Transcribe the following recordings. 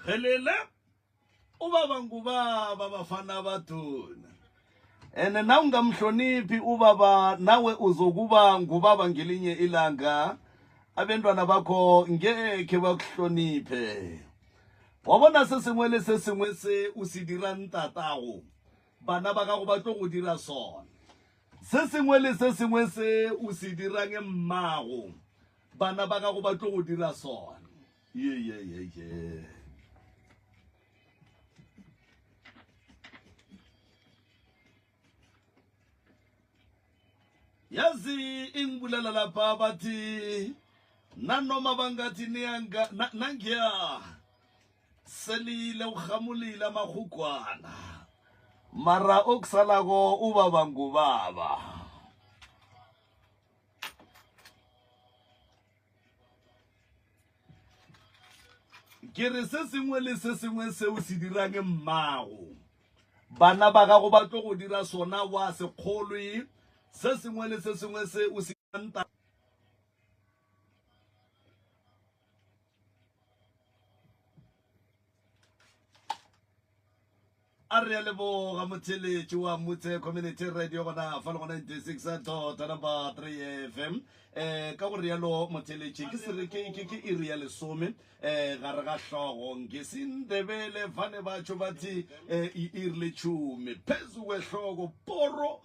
Gelele ubaba ngubaba bafana batuna. Ene na ungamhloniphi ubaba nawe uzokuba ngubaba ngelinye ilanga abentwana bakho ngekhe bakuhloniphe. Wa bona se sengwe le se sengwe se o se dirang tatago bana ba gago ba tlo go dira sona. Se sengwe le se sengwe se o se dirang mmago bana ba gago ba tlo go dira sona. Ye ye ye ye. Yazi ingibulela lapha bathi nanoma bangathi niyanga nangiya selile uhamulile amahugwana mara okusalako ubaba ngubaba. Ke re se sengwe le se sengwe seo se dirang mmago bana ba gago ba tlo go dira sona wa se kgolwe se sengwe le se sengwe se o se A re a leboga motheletši wa Mutse Community Radio gona fa le go 96 dot number 3 FM. Eh ka go rialo motheletši ke sere ke ke ke iri ya lesome eh gare ga hlogo ngesindebele fane batho bathi eh i iri letšhumi phezu kwehloko poro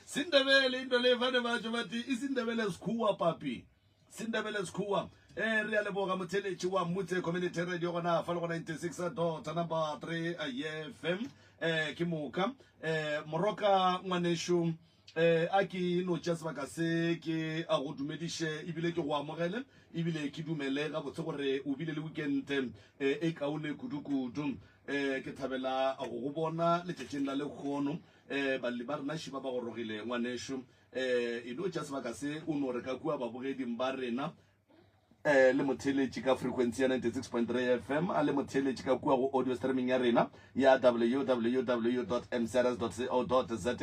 Sindebele into le fane batho bathi isindebele sikhuwa papi Sindebele Sekhuwa. Eh, re a leboga motheletši wa Mutse Community Radio gona fa le go 96 dot number 3 FM. Eh, ke moka. Eh, moroka ngwanešu eh a ke no tšea sebaka se ke a go dumediše ebile ke go amogele ebile ke dumele gabotse gore o bile le weekend eh, e kaone kudu-kudu eh ke thabela go go bona letšatšing la lekgono eh balli ba rena šiba ba gorogile ngwanešu Eh, e no tša sebaka se o no re ka kua babogeding ba rena eh, le motheeletši ka frequency ya 96.3 FM a le motheeletši ka kua go audio streaming ya rena ya www.mcrs.co.za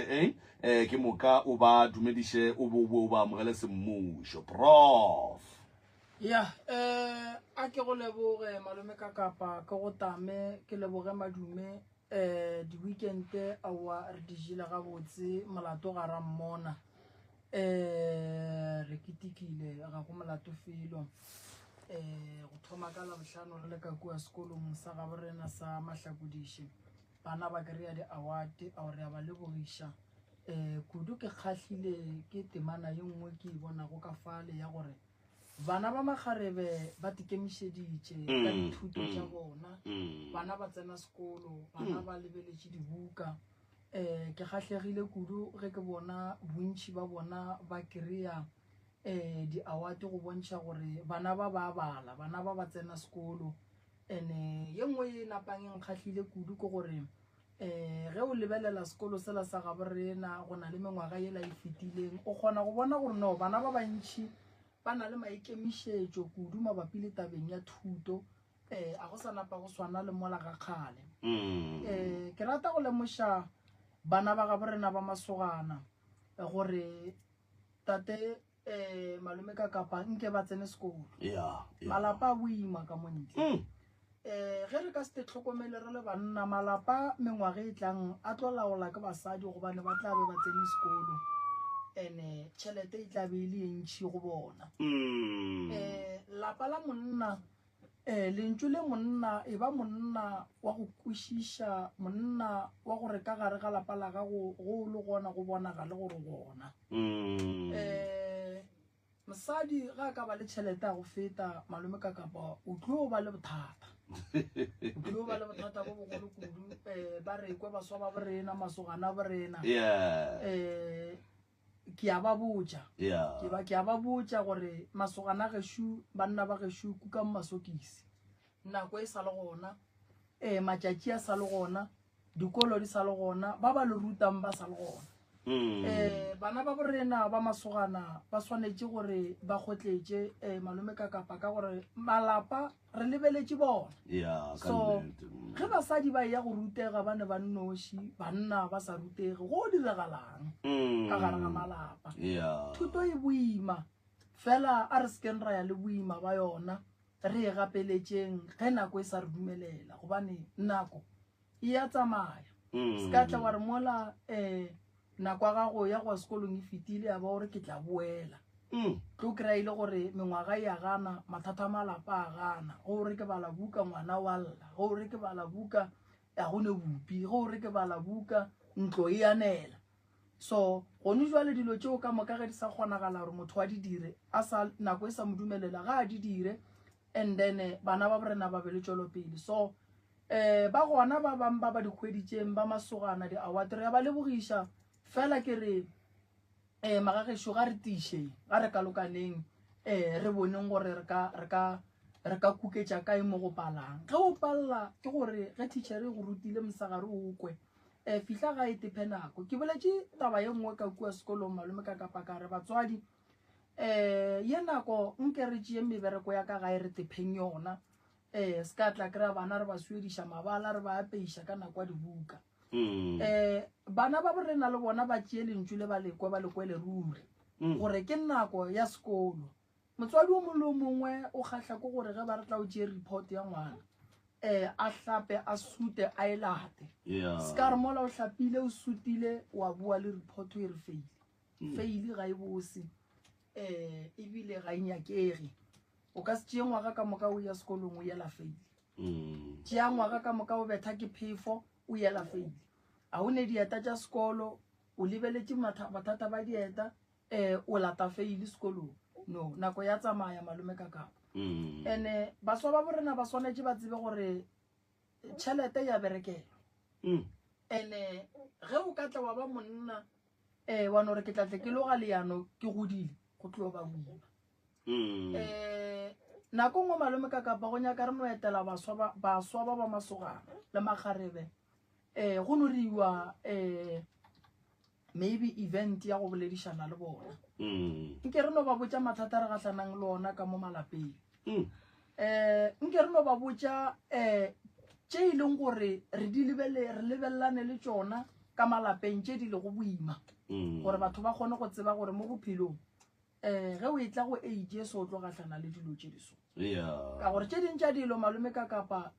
eh, ke moka o ba dumediše o bo o ba amogele semmušo prof ya eh a ke go leboge malome ka kapa ke go tame ke leboge madume um di-weekend aowa re di jele gabotse molato ga ra mmona um re ketekile ga go molato felo um go thoma ka labohlano re le ka kua sekolong sa gabo rena sa mahlakodiše bana ba kry-a di-award ao re a ba lebogiša um kudu ke kgahlile ke temana ye nngwe ke e bonago ka fale ya gore Bana ba makgarebe ba tikemišeditše ka mm, dithuto tša mm, bona. Mm. Bana ba tsena sekolo, bana ba lebeletše dibuka. Um ke kgahlegile kudu ge ke bona bontši ba bona ba kry-a um di-award go bontšha gore bana ba ba bala, bana ba ba tsena sekolo. And-e ye nngwe e napang e nkgahlile kudu ke gore um ge o lebelela sekolo sela sa gabo rena go na le mengwaga yela e fetileng o kgona go bona gore no bana ba bantšhi ba na le maikemišetšo kudu mabapi le tabeng ya thuto um a go sa napa go swana le mola ga kgale um ke rata go lemoša bana ba gabo rena ba masogana gore tate um malome ka kapa nke ba tsene sekolo yeah, yeah. malapa a boima ka mo ntle mm. um ge re ka se te tlhokomele re le banna malapa mengwaga e tlang a tlo laola ke basadi gobane ba tla be ba tsene sekolo and-e tšhelete e tla be e le e ntšhi go bona Mm. um lapa la monna um lentšu le monna e ba monna wa go kwešiša monna wa gore ka gare ga lapa la gago go o le gona go bonagale gore gona Mm. um mosadi ga a ka ba le tšhelete ya go feta malome ka kapa o tlo ba le bothata o tlo ba le bothata bo bogolo kudu um ba re kwe baswa ba borena masogana a borena Yeah. um ke a ba botša Yeah. ke ba ke a ba botša gore masogana gešo banna ba gešo kukang masokisi nako e sa le gona um matšatši a sa le gona dikolo di sa le gona ba ba le rutang ba sa le gona Mm. um bana ba borena ba masogana ba swanetše gore ba kgotletše um malome ka kapa ka gore malapa re lebeletše bona Yeah, ka so nnete. Mm. ge basadi ba eya go rutega ba ne ba nnoši banna ba sa rutege go diragalang Mm. ka gare ga malapa Yeah. thuto e boima fela a re sekeng ra ya le boima ba yona. re e gapeletšeng ge nako e sa re dumelela gobane nako e ya tsamaya. Se ka tla wa re mola um nako ya gago ya go ya sekolong e fetile ya ba gore ke tla boela. Tlo kry-a e le gore mengwaga e a gana, mathata a malapa a gana. Ge o re ke bala buka ngwana wa lla, ge o re ke bala buka ga go ne bupi, ge o re ke bala buka ntlo e anela. So gone jwale dilo tšeo ka moka ge di sa kgonagala gore motho a di dire, a sa nako e sa mo dumelela ga a di dire, and then eh, bana ba borena ba be le tšwelopele. So eh ba gona ba bang ba ba di hweditšeng ba masogana di-award, re ya ba lebogiša fela. Ke re eh magagešo ga re tiišeng, ga re kalokaneng, eh re boneng gore re ka re ka re ka kuketša kae mo go palang. Ge o palla ke gore ge teacher e go rutile mosegare o kwe, eh fihla gae tephe nako. Ke boletše taba ye nngwe ka kua sekolong malome ka kapa ka re batswadi eh ye nako nke re tšeeng mebereko ya ka gae re tepheng yona, eh se ka tla kry-a bana re ba swediša mabala re ba apeiša ka nako ya dibuka. Eh bana ba borena le bona ba tšee lentšu le ba lekwe ba lekwele ruri gore ke nako ya sekolo. Motswadi o mongwe le o mongwe o kgahla ke gore ge ba re tla o tšee report ya ngwana, eh a hlape a sute a e late. Se ka re mola o hlapile o sutile wa boa le report e re faile. Faile ga e bose, eh ebile ga e nyakege. O ka se tšee ngwaga ka moka o ya sekolong o yela faile. Tšea ngwaga ka moka o betha ke phefo o yela faile. A o ne dieta tša sekolo, o lebeletše bothata ba dieta, eh o lata faile sekolong. No, nako ya tsamaya malome ka kapa. Ene baswa ba borena ba swanetše ba tsebe gore tšhelete ya berekela. Ene ge o ka tla wa ba monna eh wa no re ke tla tle ke loga leano ke godile, go tlo ba boima. Eh nako nngwe malome ka kapa go nyaka re no etela baswa ba baswa ba ba masogana le makgarebe, eh go no riwa eh maybe event ya go boledišana le bona. Nke re no ba botša mathata re gahlanang le ona ka mo malapeng. Eh nke re no ba botša eh tše e leng gore re di lebele, re lebelelane le tšona ka malapeng tše di lego boima, gore batho ba kgone go tseba gore mo bophelong eh ge o etla go age e so o tlo gahlana le dilo tše di so. Ka gore tše ding tša dilo malome ka kapa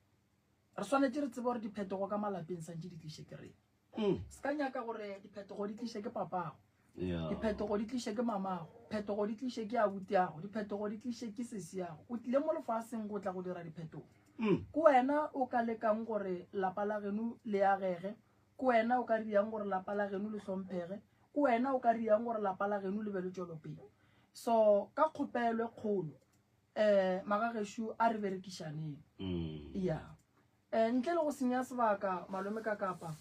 re swanetše re tsebe gore diphetogo ka malapeng santše di tliše ke rena. Se ka nyaka gore diphetogo di tliše ke papago, diphetogo di tliše ke mamago, phetogo di tliše ke abutiago, diphetogo di tliše ke sesiago. O tlile mo lefaseng go tla go dira diphetogo. Ke wena o ka lekang gore lapa la geno le agege, ke wena o ka riang gore lapa la geno le hlomphege, ke wena o ka riang gore lapa la geno le be le tšwelopele. So ka kgopelo e kgolo eh magagešo a re berekišaneng. Ya eh ntle le go senya sebaka malome ka kapa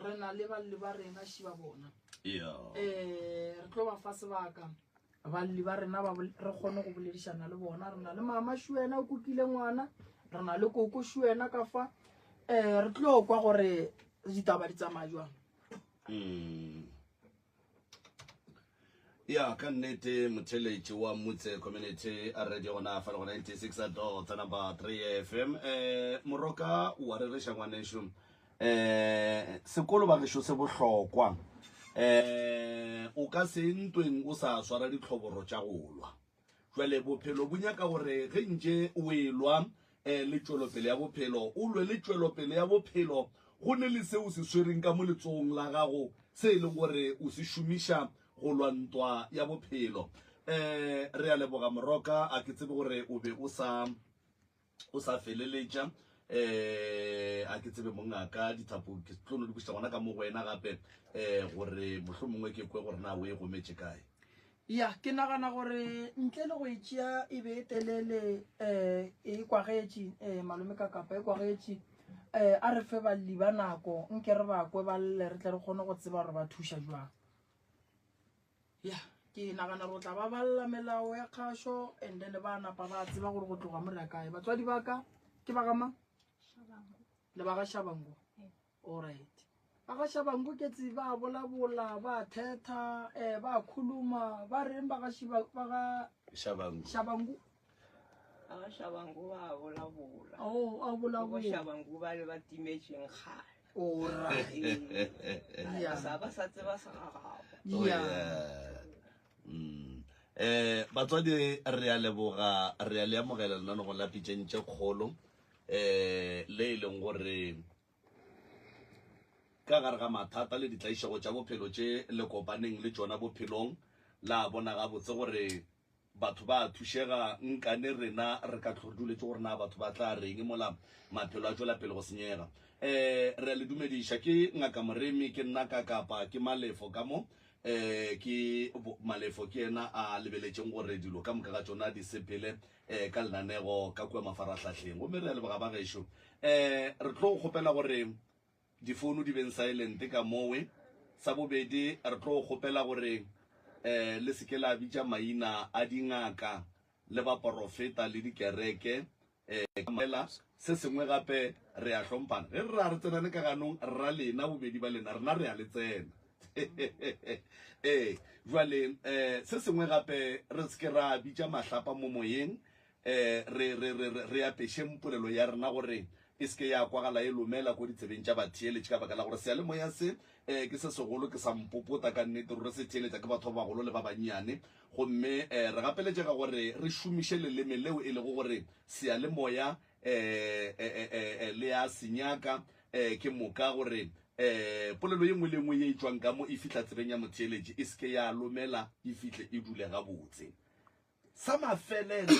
re na le balli ba rena šiba bona. Eh re tlo ba fa sebaka balli ba rena ba re kgone go boledišana le bona. Re na le mama Shuena o kukile ngwana, re na le koko Shuena ka fa, eh re tlo kwa gore ditaba di tsamaya jwang. Ya ka nnete motheletši wa Mutse Community Radio gona fa le go 96 dot number 3 FM. Eh moroka wa rereša ngwanešu, eh sekolo ba gešo se bohlokwa. Eh o ka se ntweng o sa swara ditlhoboro tša go lwa. Jwale bophelo bo nyaka gore ge ntše o elwa eh, le tšwelopele ya bophelo, o lwe le tšwelopele ya bophelo go ne le seo se swereng ka mo letsogong la gago se e leng gore o se šomiša go lwa ntwa ya bophelo. Eh, re a leboga Moroka, a ke tsebe gore o be o sa o sa feleletša eh a ke tsebe mongaka dithapo ke tlo no di buša gona ka mo go wena gape eh gore mohlomongwe ke kwe gore na o e gometše kae. Ya, ke nagana gore ntle le go e tšea e be e telele um e kwagetše um malome ka kapa e kwagetše um a re fe balli ba nako nke re ba kwe ba lle re tle re kgone go tseba gore ba thuša jwang. Ya, ke nagana gore o tla ba balla melao ya kgašo and then ba napa ba tseba gore go tloga mo re ya kae. Batswadi ba ka ke ba ga mang? Le ba ga Shabangu. Alright. Ba ga Shabangu ke tse ba bolabola, ba thetha, eh ba khuluma, ba reng ba ga Shiba ba ga Shabangu. Shabangu. Ba ga Shabangu ba bolabola. Oh, a Bo bolabola. Shabangu ba le ba timetšeng kgale. Alright. Ee. Yeah. Sa ba sa tseba sa gagabo. Oh, Yeah. yeah. Um batswadi re a leboga, re a le amogela lenanegong la Pitšeng tše Kgolo um le e leng gore ka gare ga mathata le ditlaišego tša bophelo tše le kopaneng le tšona bophelong, la bona gabotse gore Batho ba a thušega, nkane rena re ka hlwe re duletše gore na batho ba tla reng mola maphelo a tšwela pele go senyega. Um re a le dumediša, ke Ngaka Moremi, ke nna ka Kapa, ke Malefo ka mo. Um ke Malefo ke yena a lebeletšeng gore dilo ka moka ga tšona di sepele um ka lenanego ka kua mafarahlahleng. Gomme re a leboga ba gešo. Um re tlo kgopela gore Difounu di beng silent ka mowe. Sa bobedi, re tlo kgopela gore le se ke la bitša maina a dingaka le baporofeta le dikereke ka Se sengwe gape, re a hlomphana. Ge re ra re tsenane ka ganong, ra lena bobedi ba lena, rena re a le tsena. Ee, jwale se sengwe gape, re se ke ra bitša mahlapa mo moyeng. Re, re, re, re, re apešeng polelo ya rena gore e se ke ya kwagala e lomela ko ditsebeng tša batheeletši, ka baka la gore seyalemoya se um ke se segolo, ke sa mpopota ka nnete, ruri se theeletša ke batho ba bagolo le ba bannyane. Gomme um re gapeletšega gore re šomiše leleme leo e lego gore seyalemoya um le a se nyaka, um ke moka gore um polelo ye nngwe le ye nngwe ye e tšwang ka mo e fihla tsebeng ya motheeletši e se ke ya lomela, e fihle e dule gabotse. Sa mafelelo,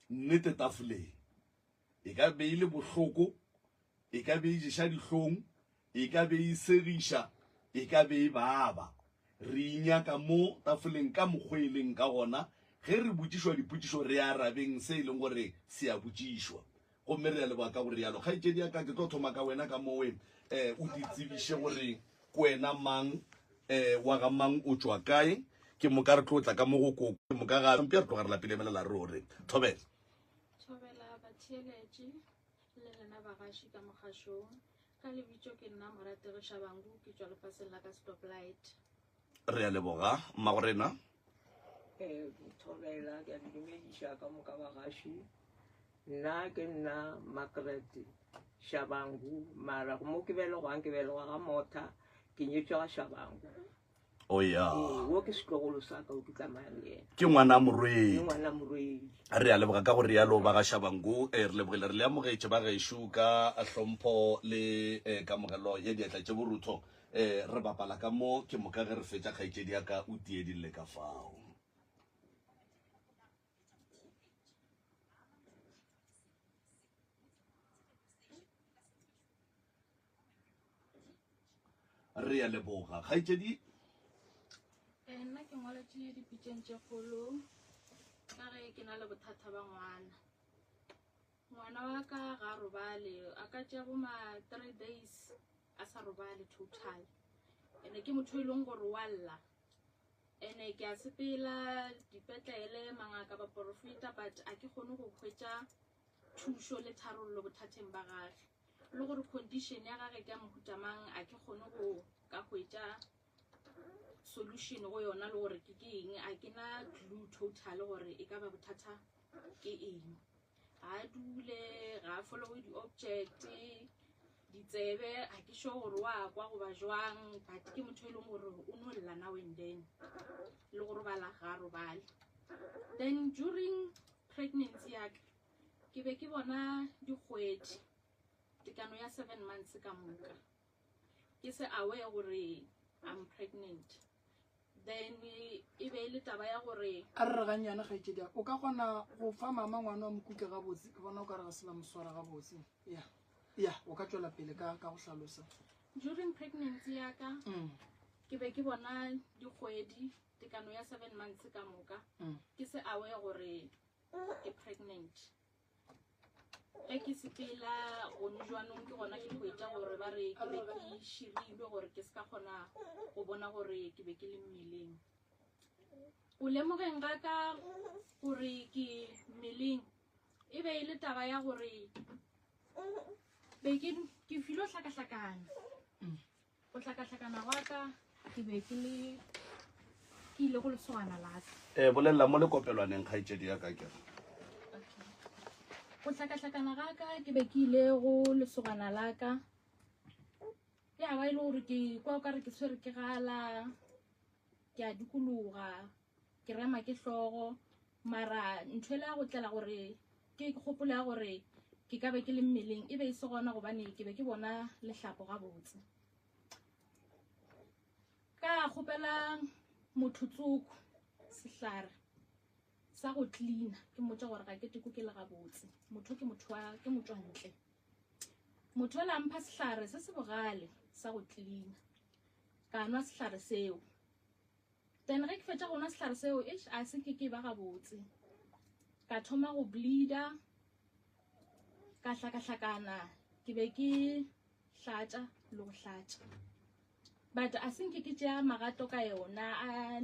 nnete tafoleng e ka be e le bohloko, e ka be e ješa dihlong, e ka be e segiša, e ka be e baba. Re inyaka mo tafoleng ka mokgwa e leng ka gona. Ge re botšišwa dipotšišo, re arabeng se e leng gore se a botšišwa. Gomme re a leboga ka go realo. Kgaetšedi ya ka, ke tlo thoma ka wena ka mowe um o di tsebiše gore ke wena mang, um wa ga mang, o tšwa kae. Ke moka re tlo tla ka mo go koko, ke moka ga mpša re tloga re lapile emelela re o re thobela. Thobela batheeletši le lena bagaši ka mogašong. Ka lebitšo ke nna Morategi Shabangu, ke tšwa lefaseng la ka Stoplight. Re a leboga mmagorena. Eh, thobela ke a le dumediša ka moka bagaši. Nna ke nna Margaret Shabangu, mara mo ke belegwang ke belegwa ga Motha, ke nyetšwe ga Shabangu. O ya. Ee, wo ke setlogolo sa ka o ke tsamayang le yena. Ke ngwana morwedi. Ke ngwana morwedi. Re a leboga ka go rialo ba ga Shabangu, eh, re lebogile re le amogetše ba gešo ka hlompho le eh, kamogelo ya diatla tše borutho. Eh, re bapala ka mo ke moka ge re fetša kgaetšedi ya ka o tiedille ka fao. Re a leboga kgaetšedi. Eh, nna ke ngwaletše dipitšeng tše kgolo ka ge ke na le bothata ba ngwana. Ngwana wa ka ga a robale, a ka tšea bo ma 3 days a sa robale total. Ene ke motho e leng gore wa lla. Ene ke a sepela dipetlele, mangaka, baporofeta, but a ke kgone go hwetša thušo le tharollo bothateng ba gage. Le gore condition ya gage ke ya mohuta mang, a ke kgone go ka hwetša solution go yona le gore ke ke eng. A ke na clue total gore e ka ba bothata ke eng. Ga a dule, ga a followe di-object, ditsebe ga ke sure gore wa kwa goba jwang, but ke motho e leng gore o no lla now and then, le go robala ga a robale. Then during pregnancy ya ka ke be ke bona dikgwedi, tekano ya 7 months ka moka, ke se aware gore I'm pregnant. Then e be e le taba ya gore A re re gannyane kgaetšedi ya ka, o ka kgona go fa mama ngwana wa mokuke gabotse? Ke bona o ka re ga se la mo swara gabotse. Ya, ya, o ka tšwela pele ka, ka go hlalosa. During pregnancy ya ka ke be ke bona dikgwedi, tekano ya 7 months ka moka, ke se aware gore ke pregnant. Ge ke sepela gone jwanong ke gona ke hwetša gore ba re ke be ke širilwe gore ke se ka kgona go bona gore ke be ke le mmeleng. Go lemogeng ga ka gore ke mmeleng e be e le taba ya gore be ke ke filo hlakahlakana. Go hlakahlakana gwa ka ke be ke le ke ile go lesogana la ka. Eh, bolelela mo lekopelwaneng kgaetšedi ya ka ke re. Go hlakahlakana ga ka ke be ke ile go lesogana la ka. Ya ba e le gore ke kwa o ka re ke tshwere ke gala, ke a dikologa. Ke rema ke hlogo mara ntho e le ya go tlela gore ke kgopolo ya gore ke ka be ke le mmeleng e be e se gona gobane ke be ke bona lehlapo gabotse. Ka kgopela motho tsoko sehlare sa go cleaner ke mmotša gore ga ke teko ke le gabotse. Motho ke motho wa ke motšwantle. Motho o la mpha sehlare se se bogale sa go cleaner. Ka nwa sehlare seo. Then ge ke fetša go nwa sehlare seo, eish, a se ke ke ba gabotse. Ka thoma go bleeder, ka hlakahlakana, ke be ke hlatša le go hlatša. But a se nke ke tšea magato ka yona, a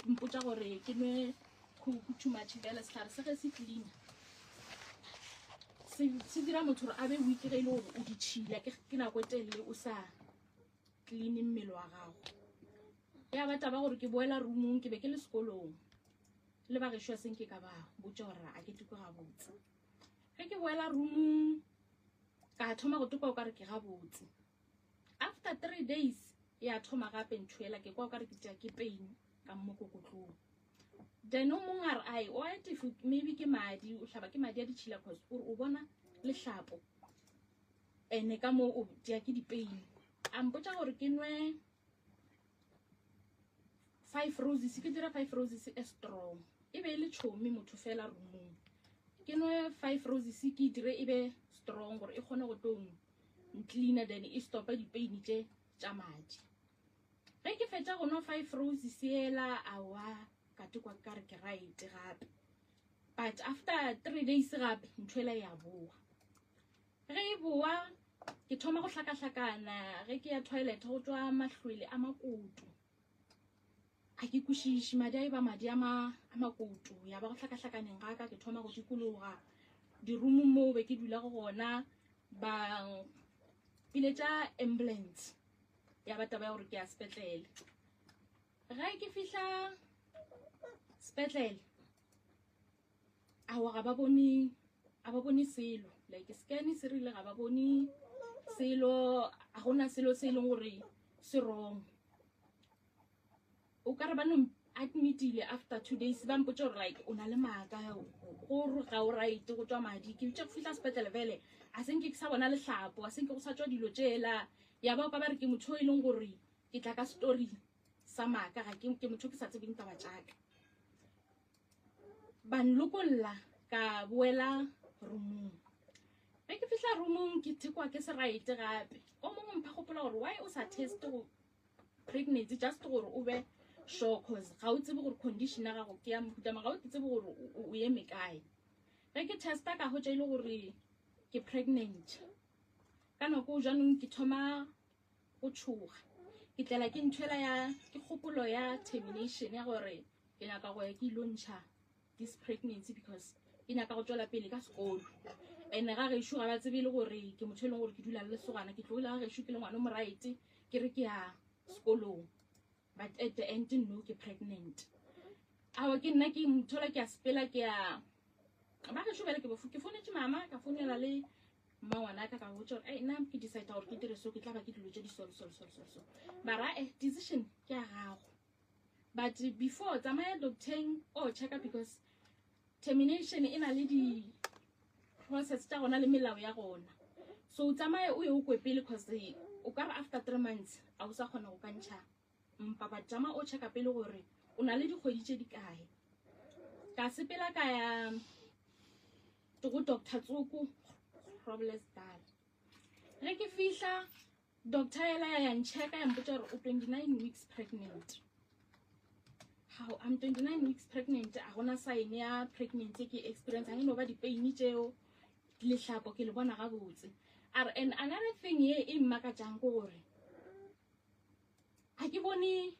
mpotša gore ke nwe too much bjale sehlare se ge se cleaner se dira motho gore a be weak ge e le gore o ditšhila ke nako e telele o sa clean mmele wa gago. Ya ba taba gore ke boela roomong, ke be ke le sekolong le ba gešo seng ke ka ba botša gore a ke tukwe gabotse. Ge ke boela roomong ka thoma go tukwa o ka re ke gabotse. After 3 days ya thoma gape ntho ela, ke kwa o ka re ke tšea ke pain ka mokokotlong. Then o mongwe a re ai o a tefu maybe ke madi, o hlaba ke madi a ditšhila cause o re o bona lehlapo ene ka mo o tšea ke di-pain. A mpotša gore ke nwe 5 roses, ke dira 5 roses e strong. E be e le tšhomi motho fela roomong. Ke nwe 5 roses ke dire e be strong gore e kgone go tlo ncleaner, then e stopa di-pain tše tša madi. Ge ke fetša go nwa 5 roses ela, aowa ka tekwa ka re ke right gape. But after 3 days gape ntho ela ya boa. Ge e boa ke thoma go hlakahlakana, ge ke ya toilet go tšwa mahlwele a makoto. A ke kwešiše madi a e ba madi a makoto, ya ba go hlakahlakaneng ga ka ke thoma go dikologa diroomong moo be ke dula go gona, ba piletša ambulance ya ba taba ya gore ke ya sepetlele. Ge ke fihla sepetlele aowa ga ba bone, a ba bone selo, like scan se rile ga ba bone selo, a gona selo se e leng gore se wrong. O ka re ba no admitile after 2 days ba mpotša gore like o na le maaka gore ga o right go tšwa madi. Ke bitša go fihla sepetlele fele a se nke ke sa bona lehlapo, a se nke go sa tšwa dilo tšela, ya ba o ka ba re ke motho e leng gore ke tla ka story sa maaka, ga ke motho ke sa tsebeng taba tšaka. Ba nlokolla ka boela roomong. Ge ke fihla roomong ke thekwa ke se right gape. O mongwe mpha gopola gore why o sa test go pregnancy just gore o be sure, cause ga o tsebe gore condition ya gago ke ya mohuta mang, ga o tsebe gore o eme kae. Ge ke testa ka hwetša e le gore ke pregnant. Ka nako jaanong ke thoma go tšhoga, ke tlela ke nthwela ya ke kgopolo ya termination ya gore ke nyaka go ya ke ilo ntšha this pregnancy because ke nyaka go tšwela pele ka sekolo. And ga gešo ga ba tsebe le gore ke motho e leng gore ke dula le lesogana, ke tlogile ga gešo ke le ngwana o mo right, ke re ke ya sekolong, but at the end no ke pregnant. Aowa ke nna ke mothola ke a sepela ke ya ba gešo bjale, ke founetše mama, ka founela le mma ngwanaka, ka botša gore ai nna ke decide gore ke dire so, ke tla ba ke dilo tše di so so so so so. Mara decision ke ya gago, but before tsamaya docteng o checka because termination e na le di process tša gona le melao ya gona. So o tsamaye o ye o kwe pele, cause o ka re after 3 months a o sa kgona go ka ntšha mpa, but tšama o checka pele gore o na le dikgwedi tše di kae. Ka sepela ka ya go Doctor Tsoko Groblersdal. Ge ke fihla doctor yela ya ya nchecka ya mpotša gore o 29 weeks pregnant. How I'm 29 weeks pregnant, a gona sign ya pregnancy ke experience, ga no ba di-pain tšeo, lehlapo ke le bona gabotse. A re and another thing ye e mmakatšang ke gore ga ke bone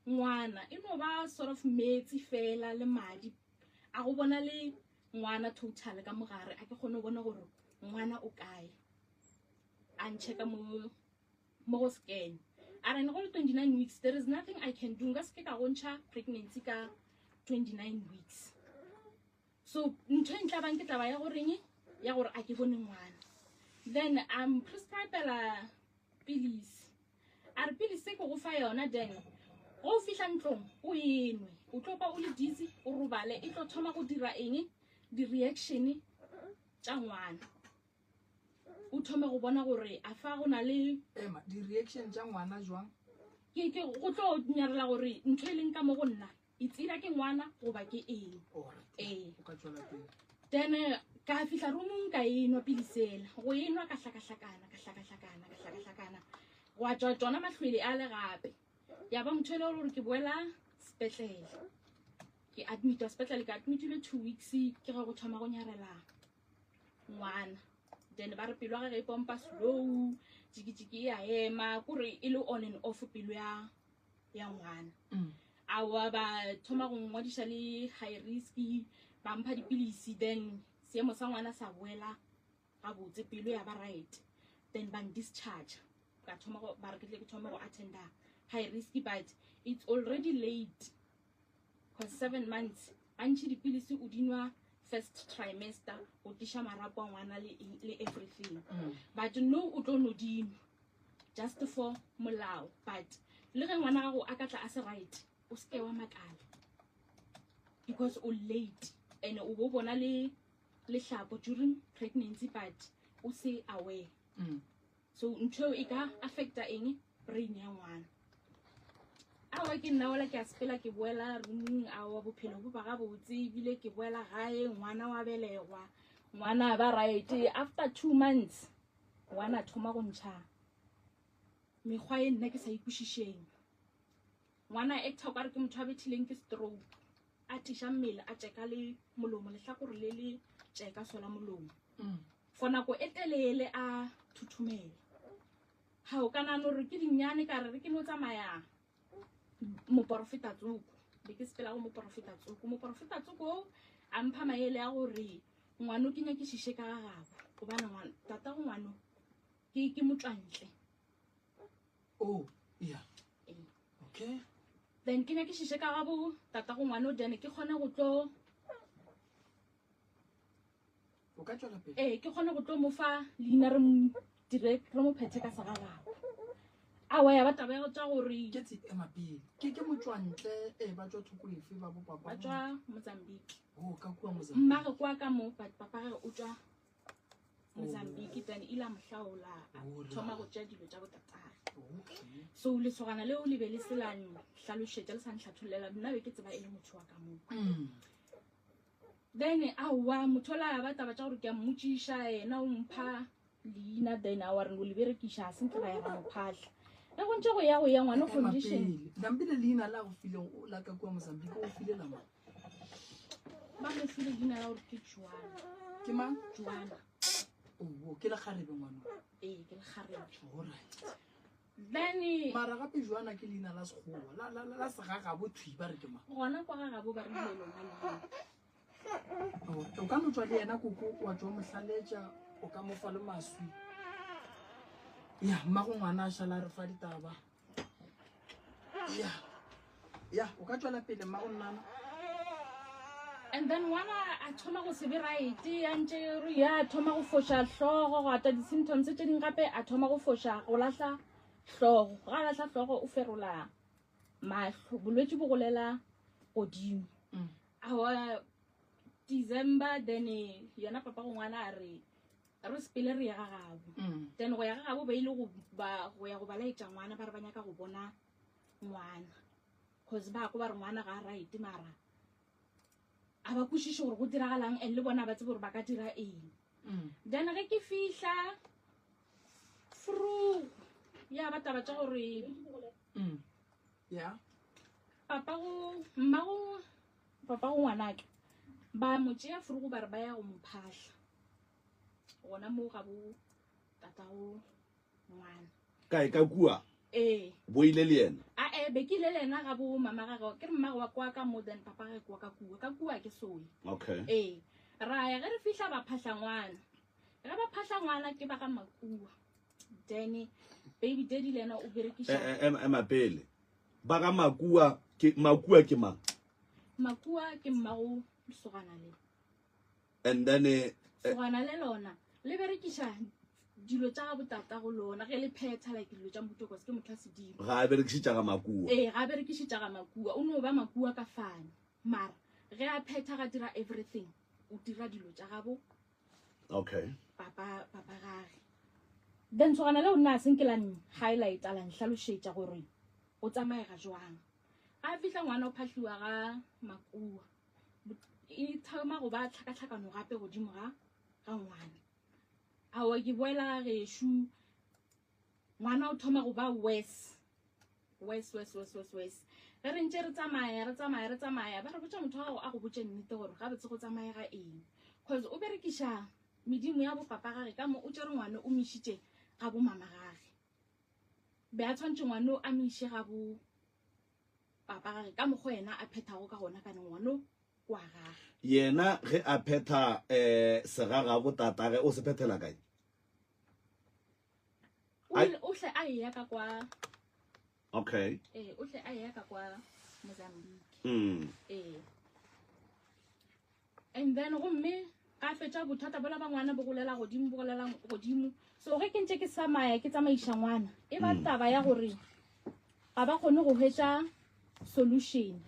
ngwana, e no ba sort of metsi fela le madi, a go bona le ngwana total ka mogare, a ke kgone go bona gore ngwana o kae. A nchecka mo go scan, a re ne go le 29 weeks there is nothing I can do, nka se ke ka go ntšha pregnancy ka 29 weeks. So ntho e ntla bang ke taba ya goreng ya gore a ke bone ngwana. Then I'm prescribela pilisi, a re pilisi ke go fa yona, then go fihla ntlong o e nwe. O tlo kwa o le dizzy, o robale, e tlo thoma go dira eng? Di-reaction tša ngwana. O thome go bona gore a fa go na le Ema, di-reaction tša ngwana jwang? Ke ke go tlo nyarela gore ntho e leng ka mo go nna e tsira ke ngwana goba ke eng. Ee. O ka tšwela pele. Then ka fihla roomong ka enwa pilisela. Go enwa ka hlakahlakana, ka hlakahlakana, ka hlakahlakana. Gwa tšwa tšona mahlwele a le gape. Ya ba motho e le gore ke boela sepetlele. Ke admitwa sepetlele, ke admitilwe 2 weeks ke ge go thoma go nyarela ngwana. Then ba re pelo ya gage e pompa slow, jikijiki e a ema, kore e le on and off pelo ya ya ngwana. Aowa ba thoma go ngwadiša le high risk, ba mpha dipilisi, then seemo sa ngwana sa boela gabotse, pelo ya ba right. Then ba discharge. Ka thoma go ba re ke tle ke thome go attenda high risk, but it's already late. Cause 7 months gantši dipilisi o di nwa first trimester go tiša marapo a ngwana le, le everything. But no o tlo no di nwa just for molao, but le ge ngwana gago a ka tla a se right, o seke wa makala because o late and o bo bona le lehlapo during pregnancy but o se aware. So ntho e ka affecta eng brain ya ngwana. Aowa ke nna ola ke a sepela ke boela rooming, aowa bophelo bo ba gabotse ebile ke boela gae, ngwana wa belegwa, ngwana ba right. After 2 months ngwana a thoma go ntšha mekgwa e nna ke sa ikwešišeng. Ngwana a acta okare ke motho a bethileng ke stroke, a tiša mmele, a tšeka le molomo, lehlakore le le tšeka sola molomo. For nako e telele a thuthumela. Ha o ka nahana hore ke dinnyane ka re re ke no tsamaya moporofeta tsoko. Be ke sepela go moporofeta tsoko. Moporofeta tsoko oo a mpha maele a gore ngwano ke nyakišiše ka ga gabo, gobane ngwana tata go ngwano ke ke motswantle. Oh, yeah. Ee. Okay. Then ke nyakišiše ka gabo tata go ngwano, then ke kgone go tlo O ka tšwela pele. Ee, ke kgone go tlo mo fa leina re mo dire re mo phethe ka segagabo. Aowa ya ba taba ya go tša gore Ke tse ema pele. Ke ke motswantle e ba tšwa thoko efe ba bo papa? Ba tšwa Mozambique. Oh, ka kua Mozambique. Mmagwe kwa ka mo, but papa gage o tšwa Mozambique, then ile a mo hlaola, a thoma go tšea dilo tša botatagwe. Okay. So lesogana leo le be le se la nhlalošetša, le sa ntlhathollela, nna be ke tseba e le motho wa ka mo. Then aowa motho ola ba taba tša gore ke a mmotšiša, yena o mpha leina, then aowa re no le berekiša, ga se nke ra ya ra mo phahla. Ge go ntše go ya go ya ngwana Ema condition. pele. Nampile leina la go fileng la ka kua Mozambique o file la mang? Ba mo file leina la gore ke Joana. Ke mang? Joana. Oh, ke lekgarebe ngwana. Ee, ke lekgarebe. All right. Then mara gape Joana ke leina la sekgowa la la la segagabo thwi ba re ke mang? Gona kwa gagabo ba rile lona leina. Oh, o ka no tšwa le yena koko wa tšwa mohlaletša, o ka mo fa le maswi. Ya, mmago ngwana a šala re fa ditaba. Ya. Ya, o ka tšwela pele mmago nnana. And then ngwana a thoma go se be right, a ntše re ya thoma go foša hlogo, go ata di-symptoms tše dingwe gape, a thoma go foša go lahla hlogo. Ga a lahla hlogo o ferola mahlo, bolwetši bo golela godimo. Aowa December, then yena papa go ngwana a re re sepele re ye ga gabo. Then go ya ga gabo ba ile go ba go ya go ba laetša ngwana, ba re ba nyaka go bona ngwana cause ba ko ba re ngwana ga a right, mara a ba kwešiše gore go diragalang and le bona ba tsebe gore ba ka dira eng. Then ge ke fihla fru ya ba taba tša gore Yeah. Papa go mmago papa go ngwanaka ba mo tšea frugo ba re ba ya go mo phahla gona mo ga bo tata go ngwana. Kae ka kua? Ee. Bo ile le yena? A e be ke ile le yena ga bo mama gagwe, ke re mmagwe wa kwa ka mo, then papa gagwe kwa ka kua, ka kua ke soye. Okay. Ee. Ra ya ge re fihla ba phahla ngwana. Ge ba phahla ngwana ke ba ga Makua. Then baby daddy le yena o berekiša. Ema pele. Ba ga Makua ke Makua ke mang? Makua ke mmago lesogana le. And then Sogana le lona le berekiša dilo tša ga botata go lona ge le phetha like dilo tša mohuto cause ke motho a sedimo Ga a berekiše tša ga makua. Ee, ga a berekiše tša ga makua, o no ba makua ka fane. Mara ge a phetha ga dira everything, o dira dilo tša gabo Okay. papa papa gage. Then sogana leo nna a se nke la highlight-a la nhlalošetša gore o tsamaega jwang. Ga a fihla ngwana o phahliwa ga makua. E thoma go ba tlhakatlhakano gape godimo ga ga ngwana. Aowa ke boela ga gešo ngwana o thoma go ba worse worse worse worse worse worse ge re ntše re tsamaya re tsamaya re tsamaya ba re botša motho wa gago a go botše nnete gore gabotse go tsamayega eng cause o berekiša medimo ya bopapa gage ka mo o tšere ngwana o mišitše ga bo mama gage be a tshwanetse ngwana o a miše ga bo papa gage ka mokgwa yena a phethago ka gona kane ngwano wa gage. Yena ge a phetha um segagabo tatage o se phethela kae? O hle a eya ka kwa. Okay. Ee, o hle a eya ka kwa Mozambique. Ee. And then gomme ka fetša bothata bola ba ngwana bo golela godimo bo golela godimo so ge ke ntše ke samaya ke tsamaiša ngwana e ba mm. taba ya gore ga ba kgone go hwetša solution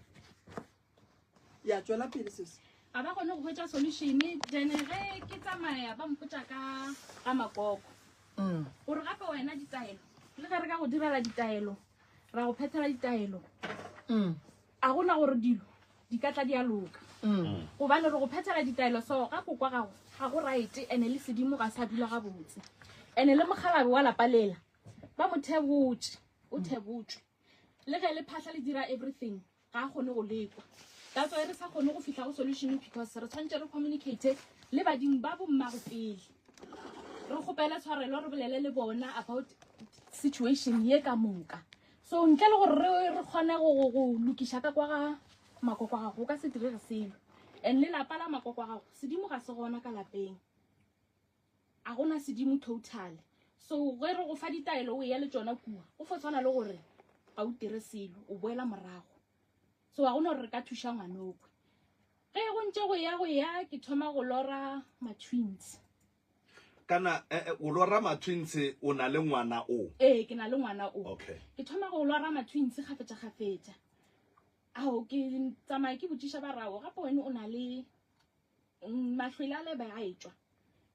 ya tswela pele sese ga ba kgone go hwetša solution then ge ke tsamaya ba mpotša ka ga makoko mm. gore gape wena ditaelo le ge re ka go direla ditaelo ra go phethela ditaelo mm. A gona gore dilo di ka tla di a loka. Gobane re go phethela ditaelo so ga kokwa gago ga go right ene le sedimo ga sa dula gabotse. Ene le mokgalabe wa lapa lela ba mo thebotše, o thebotšwe. Le ge le phahla le dira everything ga a kgone go lekwa. That's why re sa kgone go fihla go solution because re tshwanetse re communicate le badimo ba bommago pele. Re kgopele tshwarelo re bolele le bona about situation ye ka moka. So ntle le gore re re kgone go go lokiša ka kwa ga makoko a gago go ka se direge selo. And le lapa la makoko a gago sedimo ga se gona ka lapeng. A gona sedimo totally. So ge re go fa ditaelo o eya le tšona kua go fo tshwana le gore ga o dire selo o boela morago. So ga gona gore re ka thuša ngwanokwe. Ge go ntše go ya go ya ke thoma go lora ma-twins. Kana eh, eh, o lora ma-twins o na le ngwana o? Ee, ke na le ngwana o. Okay. Ke thoma go lora ma-twins kgafetša-kgafetša. Ao, ke tsamaya ke botšiša ba rao, gape wena o na le mm, mahlwele a lebe a etšwa.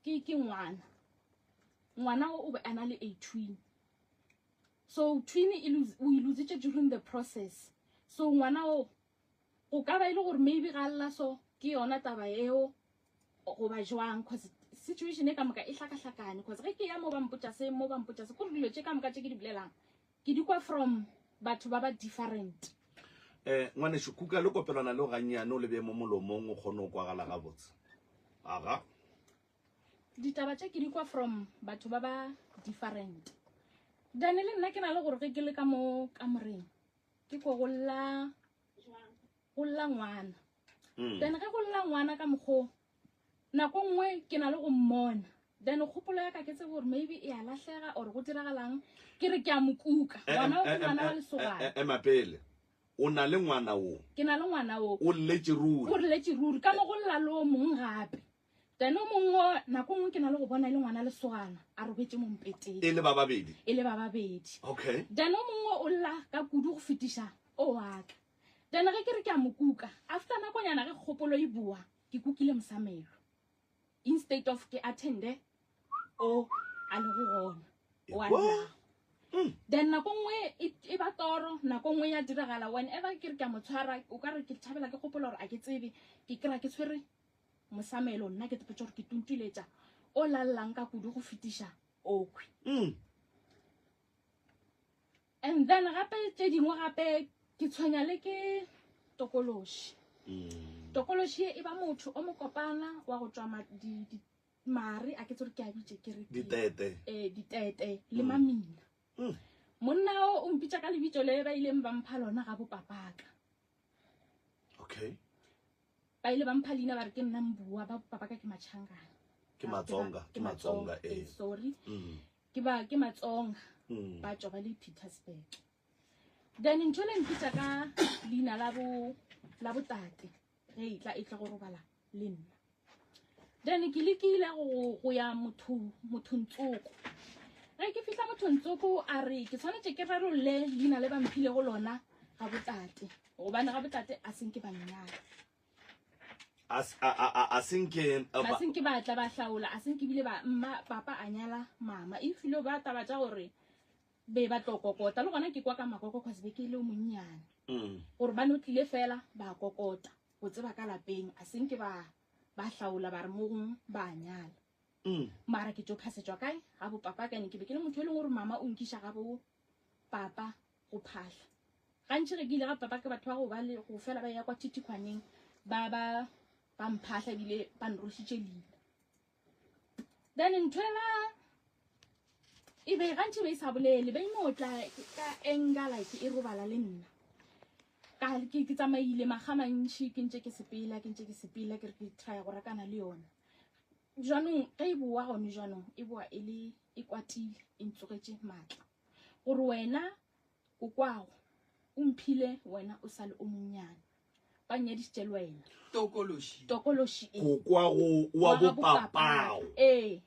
Ke ke ngwana. Ngwana o o be a na le a twin. So twin e lose, o e lositše during the process. So ngwana o go ka ba e le gore maybe ga lla so ke yona taba eo goba jwang cause situation e ka moka e hlakahlakane cause ge ke ya mo ba mpotša se mo ba mpotša se kore dilo tše ka moka tše ke di bolelang ke di kwa from batho ba ba different. Eh, ngwanešu, kuka le kopelwana leo gannyane o le bee mo molomong o kgone go kwagala gabotse. Aga. Ditaba tše ke di kwa from batho ba ba different. Then le nna ke na le gore ge ke le ka mo kamoreng ke ko go lla go lla ngwana mm. then ge go lla ngwana ka mokgo nako nngwe ke na le go mmona then kgopolo ya ka ke tsebe gore maybe e a lahlega or go diragalang ke re ke a mo kuka eh, ngwana o ke eh, ngwana wa eh, lesogana ema pele o na le ngwana o ke na le ngwana o o lletše ruri o lletše ruri ka mo go lla le o mongwe gape Then o mongwe o nako nngwe ke na le go bona e le ngwana lesogana a robetše mo mpeteng. E le ba babedi? E le ba babedi. Okay. Then o mongwe o lla ka kudu go fetiša o wa ka. Then ge ke re ke a mo kuka, after nakonyana ge kgopolo e boa, ke kukile mosamelo. Instead of ke attende o a lego gona. O a llago. Mm. Then nako nngwe e, e ba toro, nako nngwe ya diragala whenever ke re ke a mo tshwara, o ka re ke thabela ke gopola gore a ke tsebe, ke kry-a ke tshwere Mosamelo nna ke tsepetše gore ke tuntuletša o lallang ka kudu go fetiša okhwi. Mm. And then gape tše dingwe gape ke tshwenya le ke tokološi. Mm. Tokološi e ba motho o mokopana wa go tšwa ma, di, di, mare a ke tsore ke a bitše ke re ditete eh ditete le mm. mamina. Mm. Monna o o mpitša ka lebitso le ba ileng ba mpha lona ga bopapaka. Okay. Ba ile ba mpha leina ba re ke nna Mbua, ba papa ka ke Machangana. Ke Matsonga, ke Matsonga eh. Sorry. Mm. Ke ba ke Matsonga. Mm. Ba tswa ba le Petersburg. Then ntho le mpitsa ka leina la bo la botate ge e tla e tla go robala le nna. Then ke lekile go go ya motho mothontsoko. Ge ke fihla mothontsoko a re ke tshwanetse ke rarolle leina le ba mphilego lona ga botate. Gobane ga botate a senke ba nnyala. A senke ba senke ba tla ba hlaola, a senke bile ba mma papa a nyala mama. E file ba taba tša gore be ba tlo kokota le gona ke kwa ka makoko cause be ke le monnyane. Gore ba no tlile fela ba kokota go tseba ka lapeng a senke ba ba hlaola ba re mo gongwe ba nyala. Mara ke tšo phasetšwa kae ga bo papa kane ke be ke le motho e leng gore mama o nkiša ga bo papa go phahla. Gantši ge ke ile ga papa ke batho ba go ba le go fela ba ya kwa thithikhwaneng ba ba ba mphahla ebile ba nrošitše leina. Then ntho ela e be gantši be e sa bolele be e no tla ka anger like e robala le nna. Ka ke ke tsamaile makga mantši ke ntše ke sepela ke ntše ke sepela ke re ke try go rakana le yona. Jwanong ge e boa gone jwanong e boa e le e kwatile e ntsogetše maatla gore wena kokwago o mphile wena o sale o monnyane ba nnyadišitše le wena tokološi tokološi e kokwago wa bopapago ee